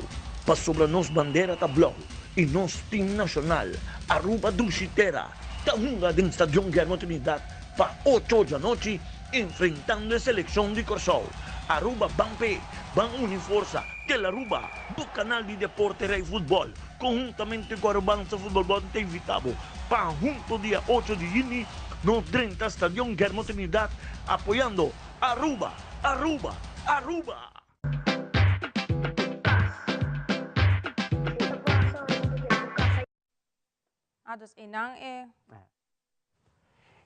pasobra nos bandera ta blou i nos tim nashonal, Aruba Dushi Tera, ta hunga den Stadion Guillermo Trinidad pa ocho djanochi enfrentando e selekshon di Kòrsou. Aruba ban p'e, ban uni forsa, Tel Aruba, bo kanal di deporte Rei Futbòl, konhuntamente ku Arubansa Futbòl Bòd ta invitá bo pa hunto dia ocho di yüni nos drenta Stadion Guillermo Trinidad apoyando Aruba, Aruba, Aruba! Ah, dus einan e.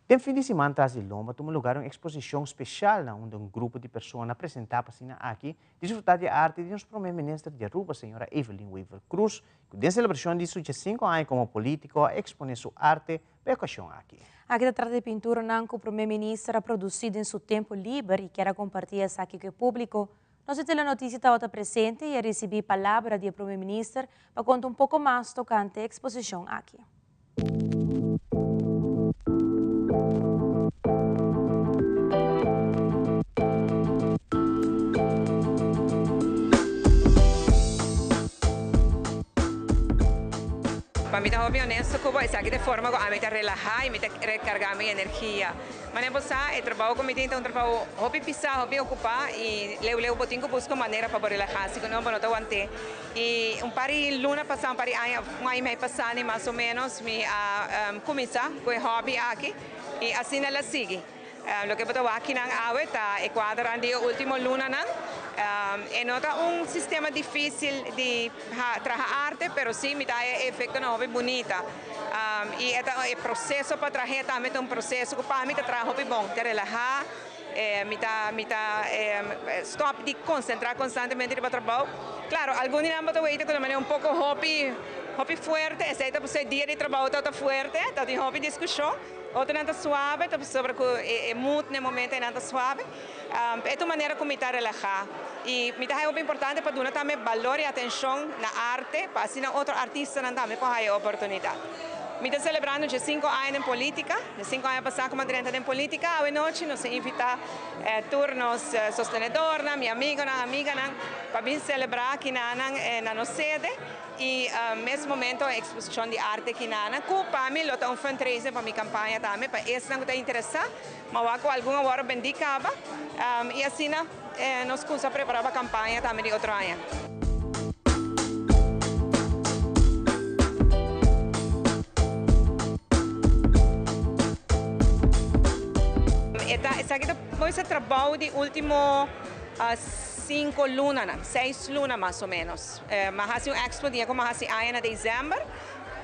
Den fin di siman tras di lomba tuma lugar un exposicion special na unda un grupo di persona presenta pa asina aki disfruta di e arte di nos Prome Minister di Aruba, señora Evelyn Wever-Croes, cu den celebracion di su diescinco aña como politico a expone su arte pa e ocasion aki. Aki ta trata di pinturanan cu Prome Minister a produci den su tempo liber y kier a comparti esaki cu e publico. Nos di Telenoticia tabata presente y a ricibi palabra di e Prome Minister pa conta un poco mas tocante e exposicion aki. Pa mi ta hopi honesto ku bo, esaki ta e forma ku ami ta relahá i mi ta rekargá mi energia. Manera bo sa, e trabou ku mi tin ta un trabou hopi pisá, hopi okupá i leu leu bo tin ku buska un manera pa bo relahá, si ku no bo no ta want'é. I un par di luna pasá, un par di aña, un aña i mei pasá ni mas o ménos mi a kuminsá ku e hòbi aki i asina el a sigui. Loke bo ta wak kinan awe ta e kuadranan di e último lunanan. E no ta un sistema difísil di traha arte, pero sí mi ta haya e efektonan hopi bunita. I e ta e proseso pa trah'é tambe ta un proseso ku pa mi ta traha hopi bon, ta relahá, mi ta mi ta stòp di konsentrá konstantemente riba trabou. Klaro, algun di nan bo ta weita ku ta manera un poko hopi hopi fuerte, esei ta pasobra e dia di trabou tabata fuerte, tabatin hopi diskushon. Otronan ta suave, ta pasobra ku e mood na e momento einan ta suave. E ta un manera ku mi ta relahá. I mi ta haña hopi importante pa duna tambe balor i atenshon na arte, pa asina otro artistanan tambe por haña e oportunidat. Mi ta selebrando dje sinku aña den polítika, dje sinku aña pasá ku mi a drenta den polítika. Awe nochi nos a invitá tur nos sostenedornan, mi amigonan, amiganan, pa bin selebrá kinanan na nos sede. I mes momento e eksposishon di arte kinana ku pa mi lo ta un fundraiser pa mi kampaña tambe pa esnan ku ta interesá. Ma wak ku algun a wòrdu bendí kaba i asina nos kusa prepará pa kampaña tambe di otro aña. E ta esaki ta por trabou di último sinku lunanan, seis luna mas o ménos. M'a hasi un expo dia ku m'a hasi aña na december.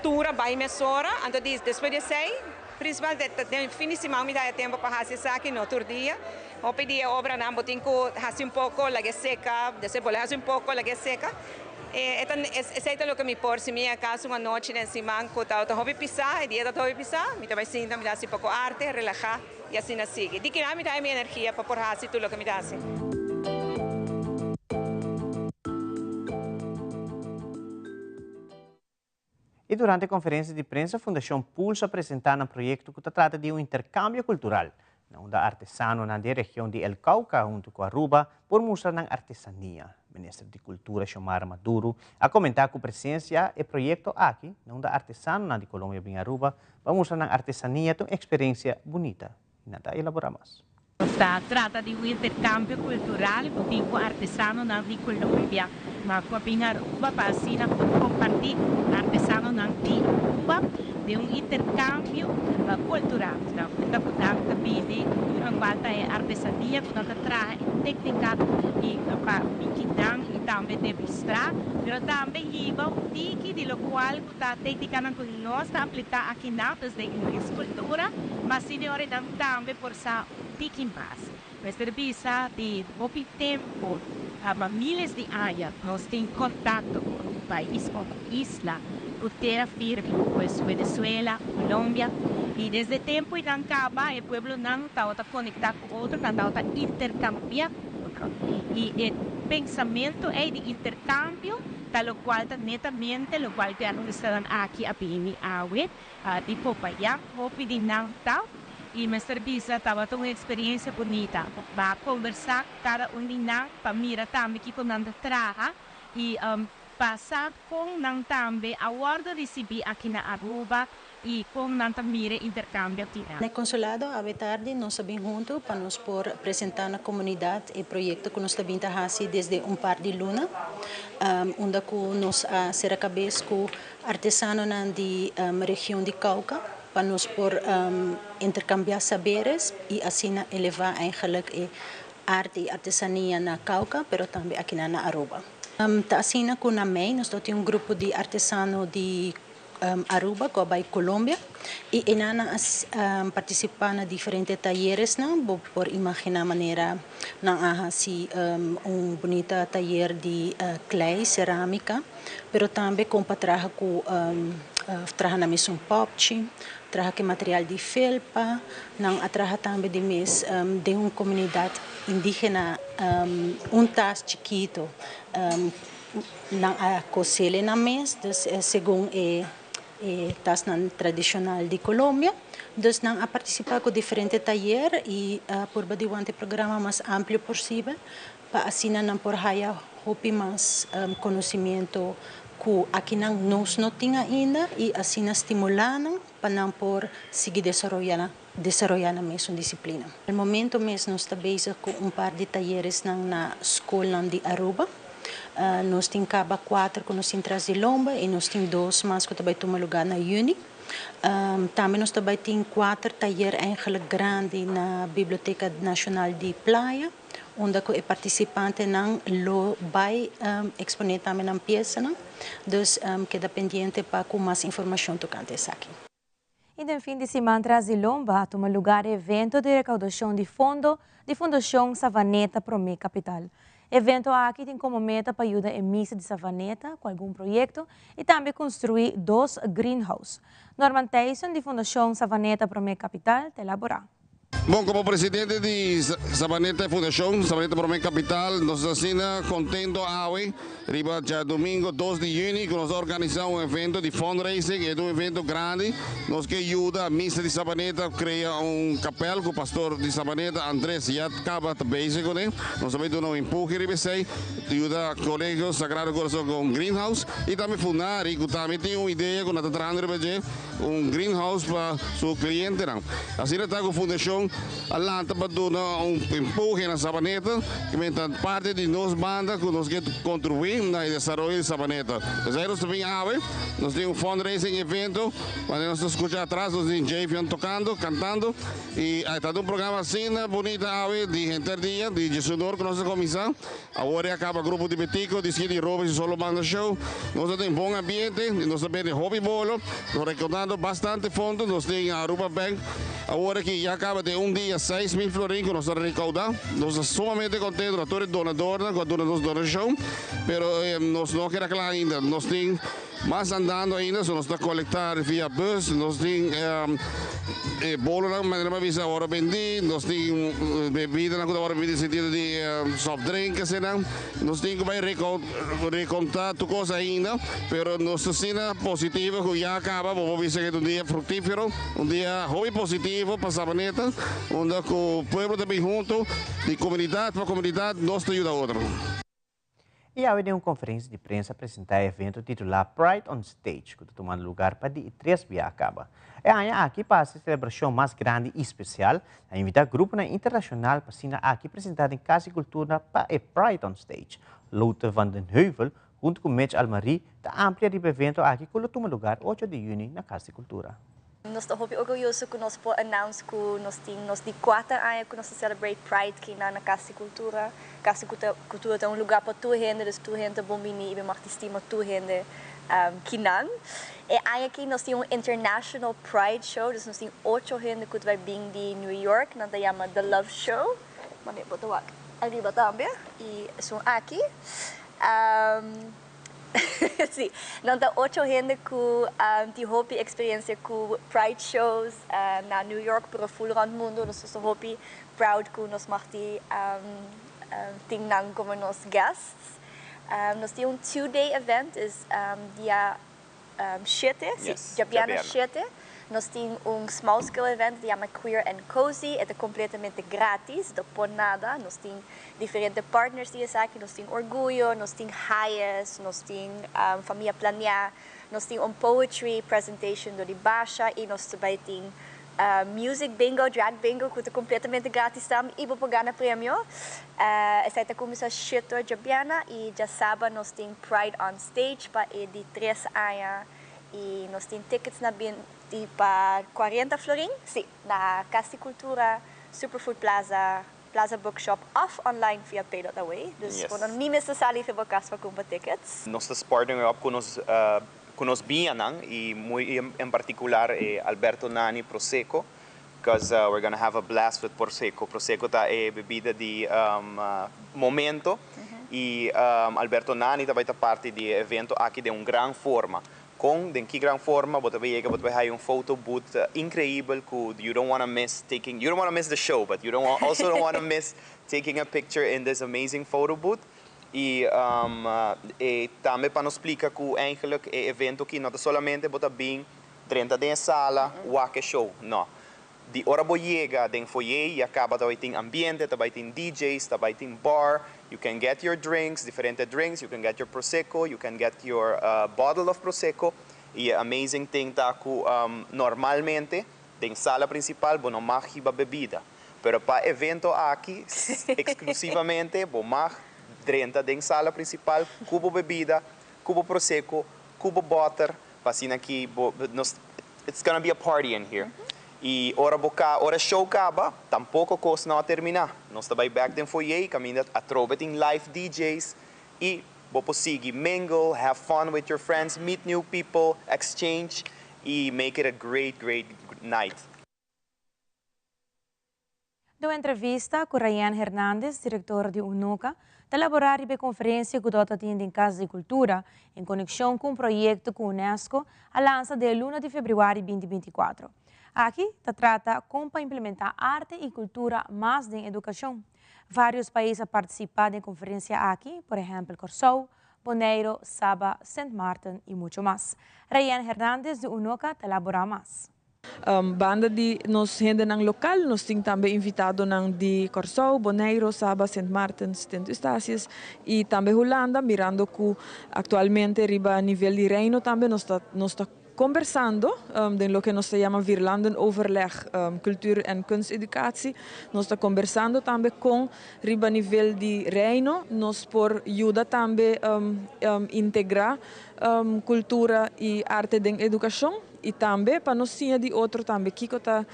Tur a bai mesora, anto di despues di esei, principal den fin di siman mi ta haya tempo pa hasi esaki, no tur dia. Hopi di e obranan bo tin ku hasi un poko, laga e seka, despues bolbe hasi un poko, laga e seka. E ta esei ta loke mi por, si mi acaso un anochi den siman ku ta hopi pisá, e dia ta hopi pisá, mi ta bai sinta, mi ta hasi poko arte, relahá. I asina sigui. Di kila mi ta haña mi energia pa por hasi tur loke mi ta hasi. I durante e konferensia di prensa Fundashon Pulso a presentá nan proyekto ku ta trata di un interkambio kultural, na unda artesanonan di e region di El Cauca huntu ku Aruba por mustra nan artesania. Minister di Kultura Xiomara Maduro a komentá ku presensia e proyekto aki na unda artesanonan di Colombia bin Aruba Pa mustra nan artesania ta un eksperensia bunita i nan ta elaborá mas. Nos ta trata di un interkambio kultural ku tin ku artesanonan di Colombia ma ku a bin Aruba pa asina por kompartí ku artesanonan di Aruba den un interkambio kultural. Na unda ku nan ta bini tur lokual ta e artesania ku nan ta traha e téknika i pa biki nan i tambe demostrá pero tambe hiba un tiki di lokual ku Ta técnicanan cu nos ta aplica akinan, pues den nos cultura, ma señorenan tambe por sa un tiki mas. Mester bisa di hopi tempo, pa miles di aña, nos tin contacto cu un pais of un isla cu tera firme, pues Venezuela, Colombia, y desde tempo eynan caba e pueblonan tabata conecta cu otro, nan tabata intercambia cu otro. Y e pensamento ey di intercambio Ta locual ta netamente locual cu e artistanan aki a bini awe di Popayán. Hopi di nan ta Y mester bisa tabata un experiencia bunita. M'a conversa cu cada un di nan pa mira tambe kico nan ta traha y pa sa con nan tambe a wordo ricibi aki na Aruba y con nan ta mira e intercambio aki na. Na Consulado awe tardi nos a bin hunto pa nos por presenta na comunidad e proyecto cu nos ta bin ta haci desde un par di luna, unda cu nos a cera cabes cu artesanonan di region di Cauca pa nos por intercambia saberes y asina eleva eigenlijk e arte y artesania na Cauca pero tambe akinan na Aruba. Ta asina cu na mei nos lo tin un grupo di artesano di Aruba cu a bay Colombia y enan a participa na diferente tayeresnan. Bo por imagina manera nan a haci un bunita tayer di klei, ceramica, pero tambe con pa traha cu traha nan mes un popchi, traha cu material di felpa. Nan a traha tambe di mes den un comunidad indigena un tas chikito. Nan a cosele nan mes, dus segun e tasnan tradicional di Colombia. Dus nan a participa cu diferente tayer y a purba di wanta e programa mas amplio posibel pa asina nan por haya hopi mas conocimiento cu akinan nos no tin ainda y asina stimula nan pa nan por sigui desaroya desaroya nan mesun disciplina. El momento mes nos ta bezig cu un par di tayeresnan na scolnan di Aruba. Nos tin caba cuater cu nos tin tras di lomba y nos tin dos mas cu ta bay tuma lugar na juni. Tambe nos ta bay tin cuater tayer eigenlijk grandi na Biblioteca Nacional di Playa, unda cu e participantenan lo bay expone tambe nan piesanan. Dus keda pendiente pa cu mas informacion tocante esaki. Y den fin di siman tras di lomba a tuma lugar e evento di recaudacion di fondo di Fundacion Savaneta Prome Capital. E evento aki tin como meta pa yuda e misa di Savaneta cu algun proyecto y tambe construi dos greenhouse. Norman Thijssen di Fundacion Savaneta Prome Capital ta elabora. Bon, como presidente di Sabaneta Fundacion, Sabaneta Prome Capital, nos ta asina contento awe riba djadomingo dos di juni cu nos ta organisa un evento di fundraising. E ta un evento grandi, nos ke yuda misa di Sabaneta crea un kapel cu pastor di Sabaneta, Andres, ya caba ta bezig cune. Nos ta bay duna un empuje riba esey, yuda Colegio Sagrado Corazon cu un greenhouse y tambe Funari cu tambe tin un idea cu nan ta trahando riba dje. Un greenhouse pa su clientenan. Asina ta cu Fundacion a lanta pa duna un empuje na Sabaneta, cu men ta parti di nos banda cu nos ke contribui na e desaroyo di Sabaneta. Esaki nos ta bin awe, nos tin un fundraising evento, manera nos ta scucha atras nos tin Javion tocando, cantando y a ta un programa asina bunita awe di henter dia, di diesunor cu nos a cuminsa. Awor e a caba grupo di Betico, di Skinny Robes y Solo Banda Show. Nos ta den bon ambiente y nos ta bende hopi bolo. Nos recaudando bastante fondo. Nos tin Aruba Bank awor aki ya caba den un dia 6000 florin cu nos a recauda. Nos ta sumamente contento na tur e donadornan cu a duna nos donacion. Pero nos no keda cla ainda. Nos tin. Mas andando ainda, so nos ta colecta via bus, nos tin e bolonan manera mi a bisa awor bendi, nos tin bebidanan cu ta awor bendi den sentido di soft drink asina, nos tin cu bay reconta tur cos ainda, pero nos ta asina positivo cu ya caba, bo por bisa cu ta un dia fructifero, un dia hopi positivo pa Sabaneta, unda cu pueblo ta bin hunto, di comunidad pa comunidad nos ta yuda otro. Y awe den un conferencia di prensa a presenta e evento titula Pride on Stage cu ta tumando lugar pa di tres bia a caba. E aña aki pa haci e celebracion mas grandi y special, a invita gruponan internacional pa asina aki presenta den Cas di Cultura pa e Pride on Stage. Luther van den Heuvel hunto cu Mitch Almarie ta amplia riba e evento aki cu lo tuma lugar ocho di juni na Cas di Cultura. Nos ta hopi orguyoso ku nos por announce ku nos tin nos di kuater aña ku nos ta celebrate Pride kinan na Kas di Kultura. Kas di Kultura ta un lugar pa tur hende, dus tur hende ta bon bini i mi mag di stima tur hende kinan. E aña aki nos tin un international Pride show, dus nos tin ocho hende ku ta bai bin di New York, nan ta yama The Love Show. Mane bo ta wak ariba tambe i esun aki. Sí, nan ta ocho hende ku tin hopi eksperensia ku Pride shows na New York pero ful rònt mundu. Nos ta hopi proud ku nos mag di tin nan komo nos guests. Nos tin un two day event, es dia shete, sí, djabièrnè shete. Nos tin un small scale event cu yama Queer and Cozy, e ta completamente gratis, no por nada. Nos tin diferente partners di esaki, nos tin Orguyo, nos tin Hayes, nos tin Famia Planea, nos tin un poetry presentation di Basha y nos tambe tin music bingo, drag bingo, cu ta completamente gratis tambe y bo por gana premio. Esaki ta cuminsa 7 diabierna y diasabra nos tin Pride on Stage pa e di 3 aña y nos tin tickets na di pa 40 florin, si, na Cas di Cultura, Superfood Plaza, Plaza Bookshop of online via pay.away. Dus bo no mester sali for di cas pa cumpra tickets. Nos ta partnering up cu nos biñanan y muy en particular Alberto Nani Prosecco, because we're gonna have a blast with Prosecco. Prosecco ta e bebida di momento y Alberto Nani tambe ta parti di e evento aki den un gran forma. Cu den ki gran forma, bo ta yega, bo ta haya un photo booth increibel cu you don't want to miss the show, but you also don't want to miss taking a picture in this amazing photo booth. Y tambe pa nos splica cu eigenlijk e evento aki no ta solamente bo ta bin drenta den sala, wak show, no. Di ora bo yega den foyer y caba tambe tin ambiente, tambe tin DJs, tambe tin bar, you can get your drinks, diferente drinks, you can get your prosecco, you can get your bottle of prosecco. Y amazing thing ta cu normalmente den sala principal bo no mag hiba bebida. Pero pa evento aki exclusivamente bo mag drenta den sala principal, cu bo bebida, cu bo prosecco, cu bo bottle, pa asina aki bo, nos, it's gonna be a party in here. Y ora show caba, tampoco cos no a termina. Nos ta bay back den foyer, caminda atrobe tin live DJs y bo por sigui mingle, have fun with your friends, meet new people, exchange y make it a great, great night. Den entrevista cu Ryan Hernandez, director di UNOCA, ta elabora e conferencia cu tin na Cas di Cultura, en conexion cu un proyecto cu UNESCO, a lansa den luna di februari di 2024. Aki ta trata con pa implementa arte y cultura mas den educacion. Varios pais a participa na e conferencia aki, por ehempel, Corsou, Bonaire, Saba, St. Martin y mucho mas. Ryan Hernandez di UNOCA ta elabora mas. Banda di nos hendenan local, nos tin tambe invitadonan di Corsou, Bonaire, Saba, St. Martin, St. Eustatius y tambe Hulanda, mirando cu actualmente riba nivel di reino tambe nos ta conversando den loke nos ta yama Vierlandenoverleg cultuur en kunsteducatie. Nos ta conversando tambe cu riba nivel di reino, nos por yuda tambe integra cultura y arte den educacion y tambe pa nos siña di otro tambe kico ta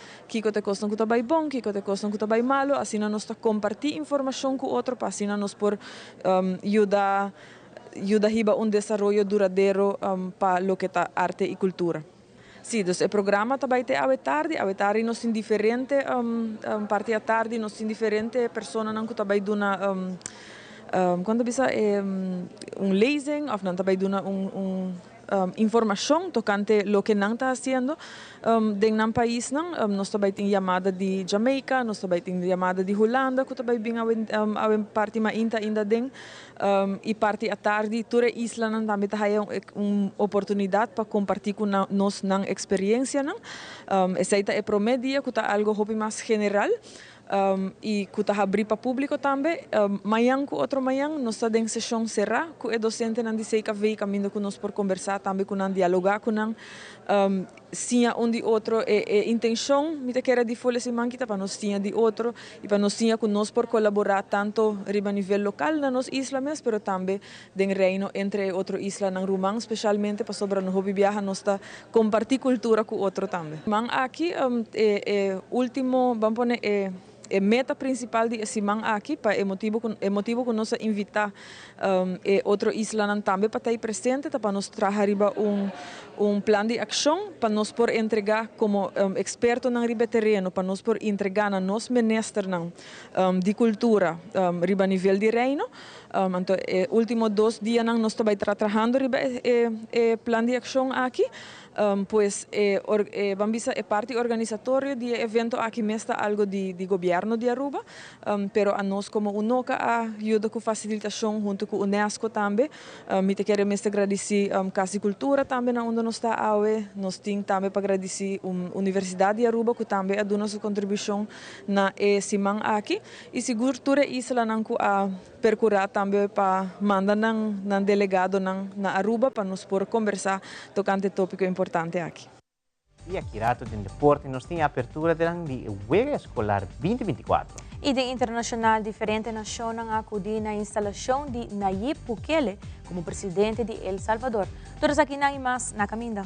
cos cu ta bay bon, kico ta cos cu ta bay malo, asina nos ta comparti informacion cu otro, pa asina nos por yuda hiba un desaroyo duradero pa loke ta arte y cultura. Si, dus e programa tambe ta atardi, atardi nos tin diferente parti atardi, nos tin diferente personanan cu tambe duna cuando bisa un lezing of nan tambe duna un informacion tocante loke nan ta haciendo den nan paisnan. Nos tambe tin yamada di Jamaica, nos tambe tin yamada di Hulanda, cu tambe bin a parti mainta ainda den y parti atardi tur islanan tambe ta un oportunidad pa comparti cu nos nan experiencianan. Esey ta e prome dia cu ta algo hopi mas general y cu ta habri pa publico tambe. Mañan cu otro mañan nos ta den sesion cera cu e docentenan di CKV, caminda cu nos por conversa tambe cu nan, dialoga cu nan, siña un di otro. E intencion mi ta kere di full siman aki ta pa nos siña di otro y pa nos siña cu nos por colabora tanto riba nivel local na nos isla mes, pero tambe den reino entre otro islanan ruman, especialmente pasobra no hopi biaha nos ta comparti cultura cu otro tambe. Siman aki e ultimo, ban pone e meta principal di siman aki, pa e motibo cu nos a invita e otro islanan tambe pa ta presente, pa nos traha riba un plan di accion pa nos por entrega como expertonan riba tereno, pa nos por entrega na nos ministernan di cultura riba nivel di reino. Anto, e ultimo 2 dianan nos ta trahando riba e plan di accion aki. Pues e e ban bisa e parti organisatorio di e evento aki mes ta algo di di gobierno di Aruba, pero anos como Unoca a yuda cu facilitacion hunto cu Unesco tambe. Mi ta kere mester gradici Cas di Cultura tambe na unda nos ta awe. Nos tin tambe pa gradici Universidad di Aruba cu tambe a duna su contribucion na e siman aki y sigur tur e islanan cu a percura tambe pa manda nan nan delegadonan na Aruba pa nos por conversa tocante e topico importante aki. Y aki rato den deporte nos tin e apertura den di e Wega Escolar 2024. Y den internacional diferente nacionnan a acudi na instalacion di Nayib Bukele como presidente di El Salvador. Tur esakinan y mas na caminda.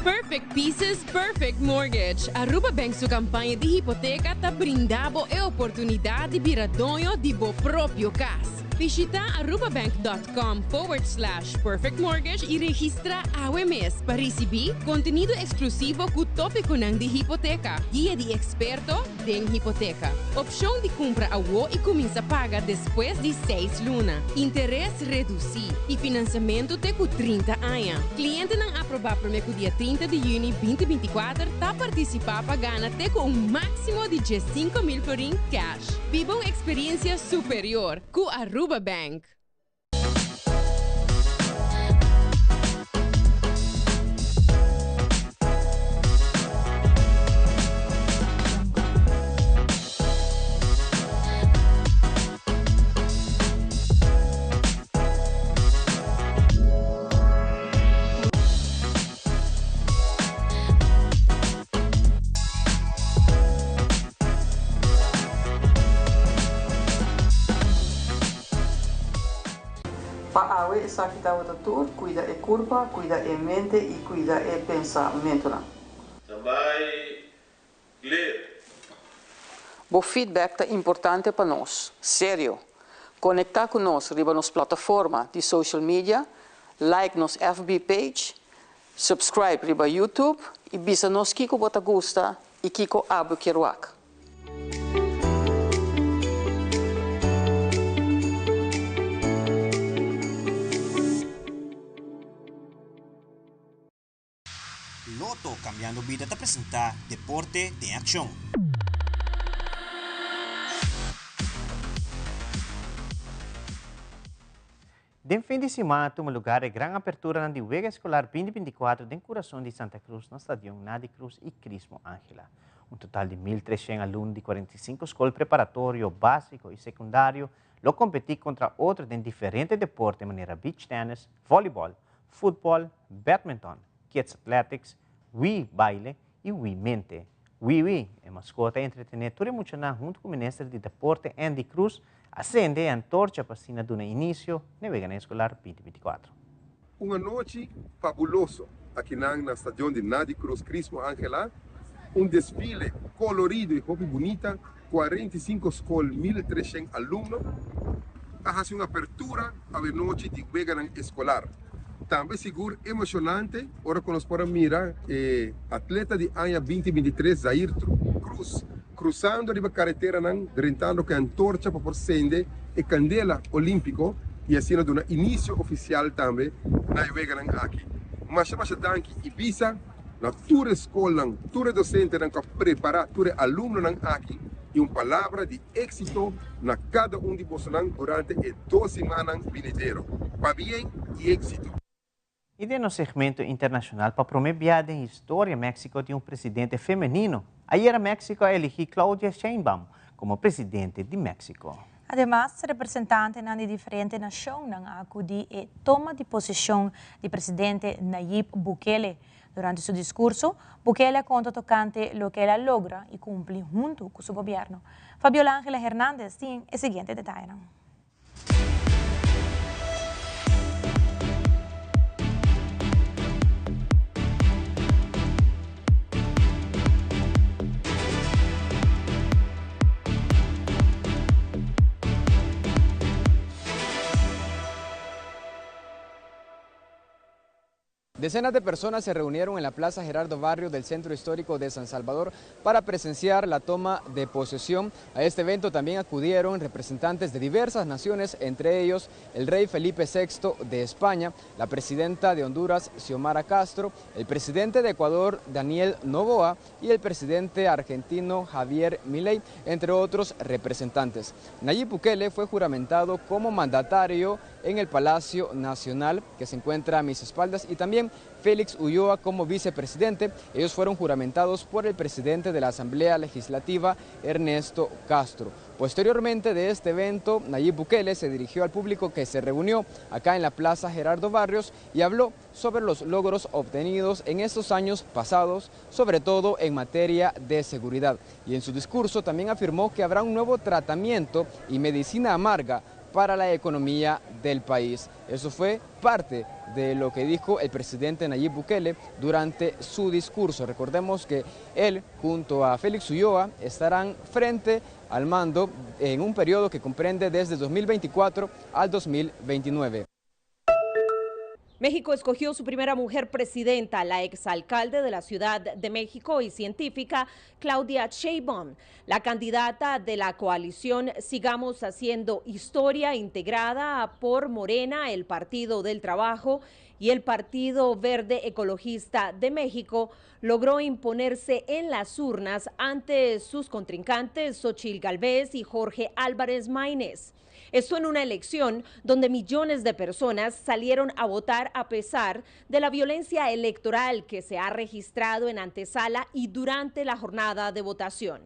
Perfect Pieces, Perfect Mortgage. Aruba Bank su campaña di hipoteca ta brinda bo e oportunidad di bira doño di bo propio cas. Bishita arubabank dot com forward slash perfect mortgage y registra awe mes pa ricibi contenido exclusivo cu topiconan di hipoteca, guia di experto den hipoteca, opcion di cumpra awo y cuminsa paga despues di seis luna, interes reduci y financiamento te cu 30 aña. Clientenan aproba prome cu dia 30 di juni 2024 ta participa pa gana te cu un maximo di 15.000 florin cash. Biba un experiencia superior cu Aruba Bank. Pa awe esaki tabata tur, cuida e curpa, cuida e mente y cuida e pensamentonan. Standby, clear. Bo feedback ta importante pa nos. Serio! Conecta cu nos riba nos plataforma di social media, like nos FB page, subscribe riba YouTube y bisa nos kico bo ta gusta y kico abo kier wak. Lotto Cambiando Bida ta presenta Deporte den Accion. Den fin di siman a tuma lugar e gran aperturanan di Wega Escolar 2024 den curason di Santa Cruz na Stadion Nadi Cruz y Crismo Angela. Un total di 1.300 alumno di 45 scol preparatorio, basico y secundario lo competi contra otro den diferente deporte manera beach tennis, volleyball, futbol, badminton, kids athletics, Wii baile y Wii mente. Wii Wii, e mascota a entretene tur e muchanan hunto cu Minister di Deporte Endy Croes a sende e antorcha pa asina duna inicio n'e Weganan Escolar 2024. Un anochi fabuloso akinan na stadion di Nadi Cruz Crismo Angela, un desfile colorido y hopi bunita, 45 scol 1300 alumno a haci un apertura awenochi di Weganan Escolar. Tambe sigur emocionante ora cu nos por a mira e atleta di aña 2023 Zair Cruz cruzando riba careteranan drentando cu e antorcha pa por sende e candela olimpico y asina duna inicio oficial tambe na e weganan aki. Masha masha danki y bisa na tur e scolnan, tur e docentenan cu a prepara tur e alumnonan aki y un palabra di Éxito na kada un di bosonan durante e dos simannan binidero. Pabien y éxito! I den nos segmento internashonal, pa promé bia den historia Mexico tin un presidente femenino. Ayera Mexico a eligí Claudia Sheinbaum komo presidente di Mexico. Ademas, representantenan di diferente nashonnan a akudí e toma di posishon di presidente Nayib Bukele. Durante su discurso, Bukele a conta tocante loke el a logra y cumpli hunto cu su gobierno. Fabiola Angela Hernandez tin e siguiente detayenan. Decenas de personas se reunieron en la Plaza Gerardo Barrio del Centro Histórico de San Salvador para presenciar la toma de posesión. A este evento también acudieron representantes de diversas naciones, entre ellos el rey Felipe VI de España, la presidenta de Honduras, Xiomara Castro, el presidente de Ecuador, Daniel Noboa, y el presidente argentino, Javier Milei, entre otros representantes. Nayib Bukele fue juramentado como mandatario en el Palacio Nacional, que se encuentra a mis espaldas, y también Félix Ulloa como vicepresidente. Ellos fueron juramentados por el presidente de la Asamblea Legislativa, Ernesto Castro. Posteriormente de este evento, Nayib Bukele se dirigió al público que se reunió acá en la Plaza Gerardo Barrios y habló sobre los logros obtenidos en estos años pasados, sobre todo en materia de seguridad. Y en su discurso también afirmó que habrá un nuevo tratamiento y medicina amarga para la economía del país. Eso fue parte de lo que dijo el presidente Nayib Bukele durante su discurso. Recordemos que él, junto a Félix Ulloa, estarán frente al mando en un periodo que comprende desde 2024 al 2029. México escogió su primera mujer presidenta, la exalcalde de la Ciudad de México y científica Claudia Sheinbaum. La candidata de la coalición Sigamos Haciendo Historia, integrada por Morena, el Partido del Trabajo y el Partido Verde Ecologista de México, logró imponerse en las urnas ante sus contrincantes Xóchitl Gálvez y Jorge Álvarez Maínez. Esto en una elección donde millones de personas salieron a votar a pesar de la violencia electoral que se ha registrado en antesala y durante la jornada de votación.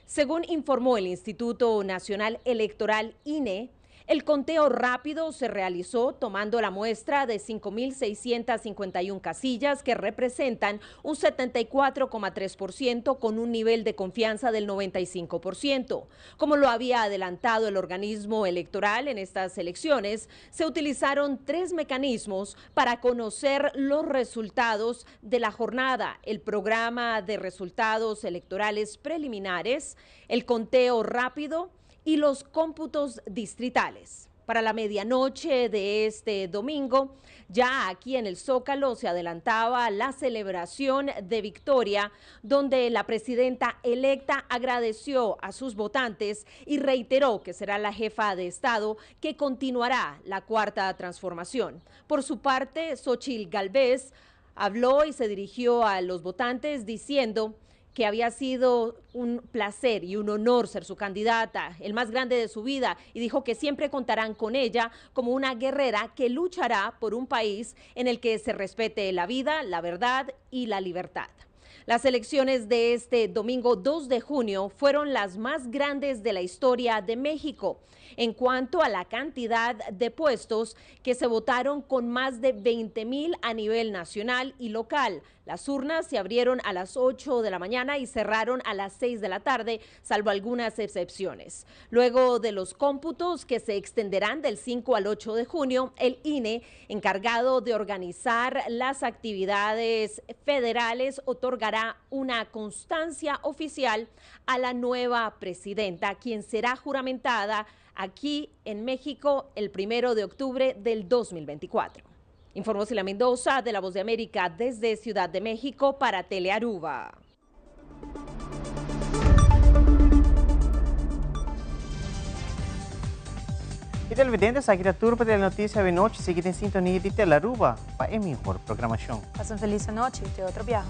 Según informó el Instituto Nacional Electoral INE, el conteo rápido se realizó tomando la muestra de 5.651 casillas que representan un 74,3% con un nivel de confianza del 95%. Como lo había adelantado el organismo electoral en estas elecciones, se utilizaron tres mecanismos para conocer los resultados de la jornada: el programa de resultados electorales preliminares, el conteo rápido y los cómputos distritales. Para la medianoche de este domingo, ya aquí en el Zócalo se adelantaba la celebración de victoria, donde la presidenta electa agradeció a sus votantes y reiteró que será la jefa de Estado que continuará la cuarta transformación. Por su parte, Xóchitl Gálvez habló y se dirigió a los votantes diciendo que había sido un placer y un honor ser su candidata, el más grande de su vida, y dijo que siempre contarán con ella como una guerrera que luchará por un país en el que se respete la vida, la verdad y la libertad. Las elecciones de este domingo 2 de junio fueron las más grandes de la historia de México en cuanto a la cantidad de puestos que se votaron, con más de 20.000 a nivel nacional y local. Las urnas se abrieron a las 8 de la mañana y cerraron a las 6 de la tarde, salvo algunas excepciones. Luego de los cómputos, que se extenderán del 5 al 8 de junio, el INE, encargado de organizar las actividades federales, otorgará una constancia oficial a la nueva presidenta, quien será juramentada aquí en México el 1 de octubre del 2024. Informó Sila Mendoza de La Voz de América desde Ciudad de México para Telearuba. Y televidentes, aki ta tur pa Telenoticia awe nochi. Sigui den sintonia di Telearuba pa e mihor programacion. Pasa un feliz anochi y te otro biaha.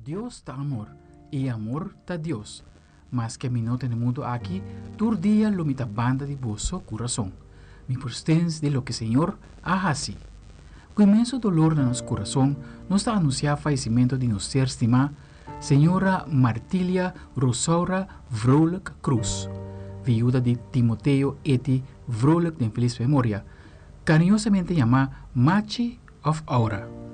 Dios ta amor, i amor ta Dios. Maske mi no ta na e mundu aki, tur dia lo mi ta banda di boso kurason. Mi por stens di loke Señor a hasi. Ku inmenso dolor na nos kurason, nos ta anunsiá fayesimentu di nos ser stimá, Señora Martilia Rosaura Vrolijk Cruz, viuda di Timoteo Eti Vrolijk den felis memoria, kariñosamente yamá Machi òf Aura.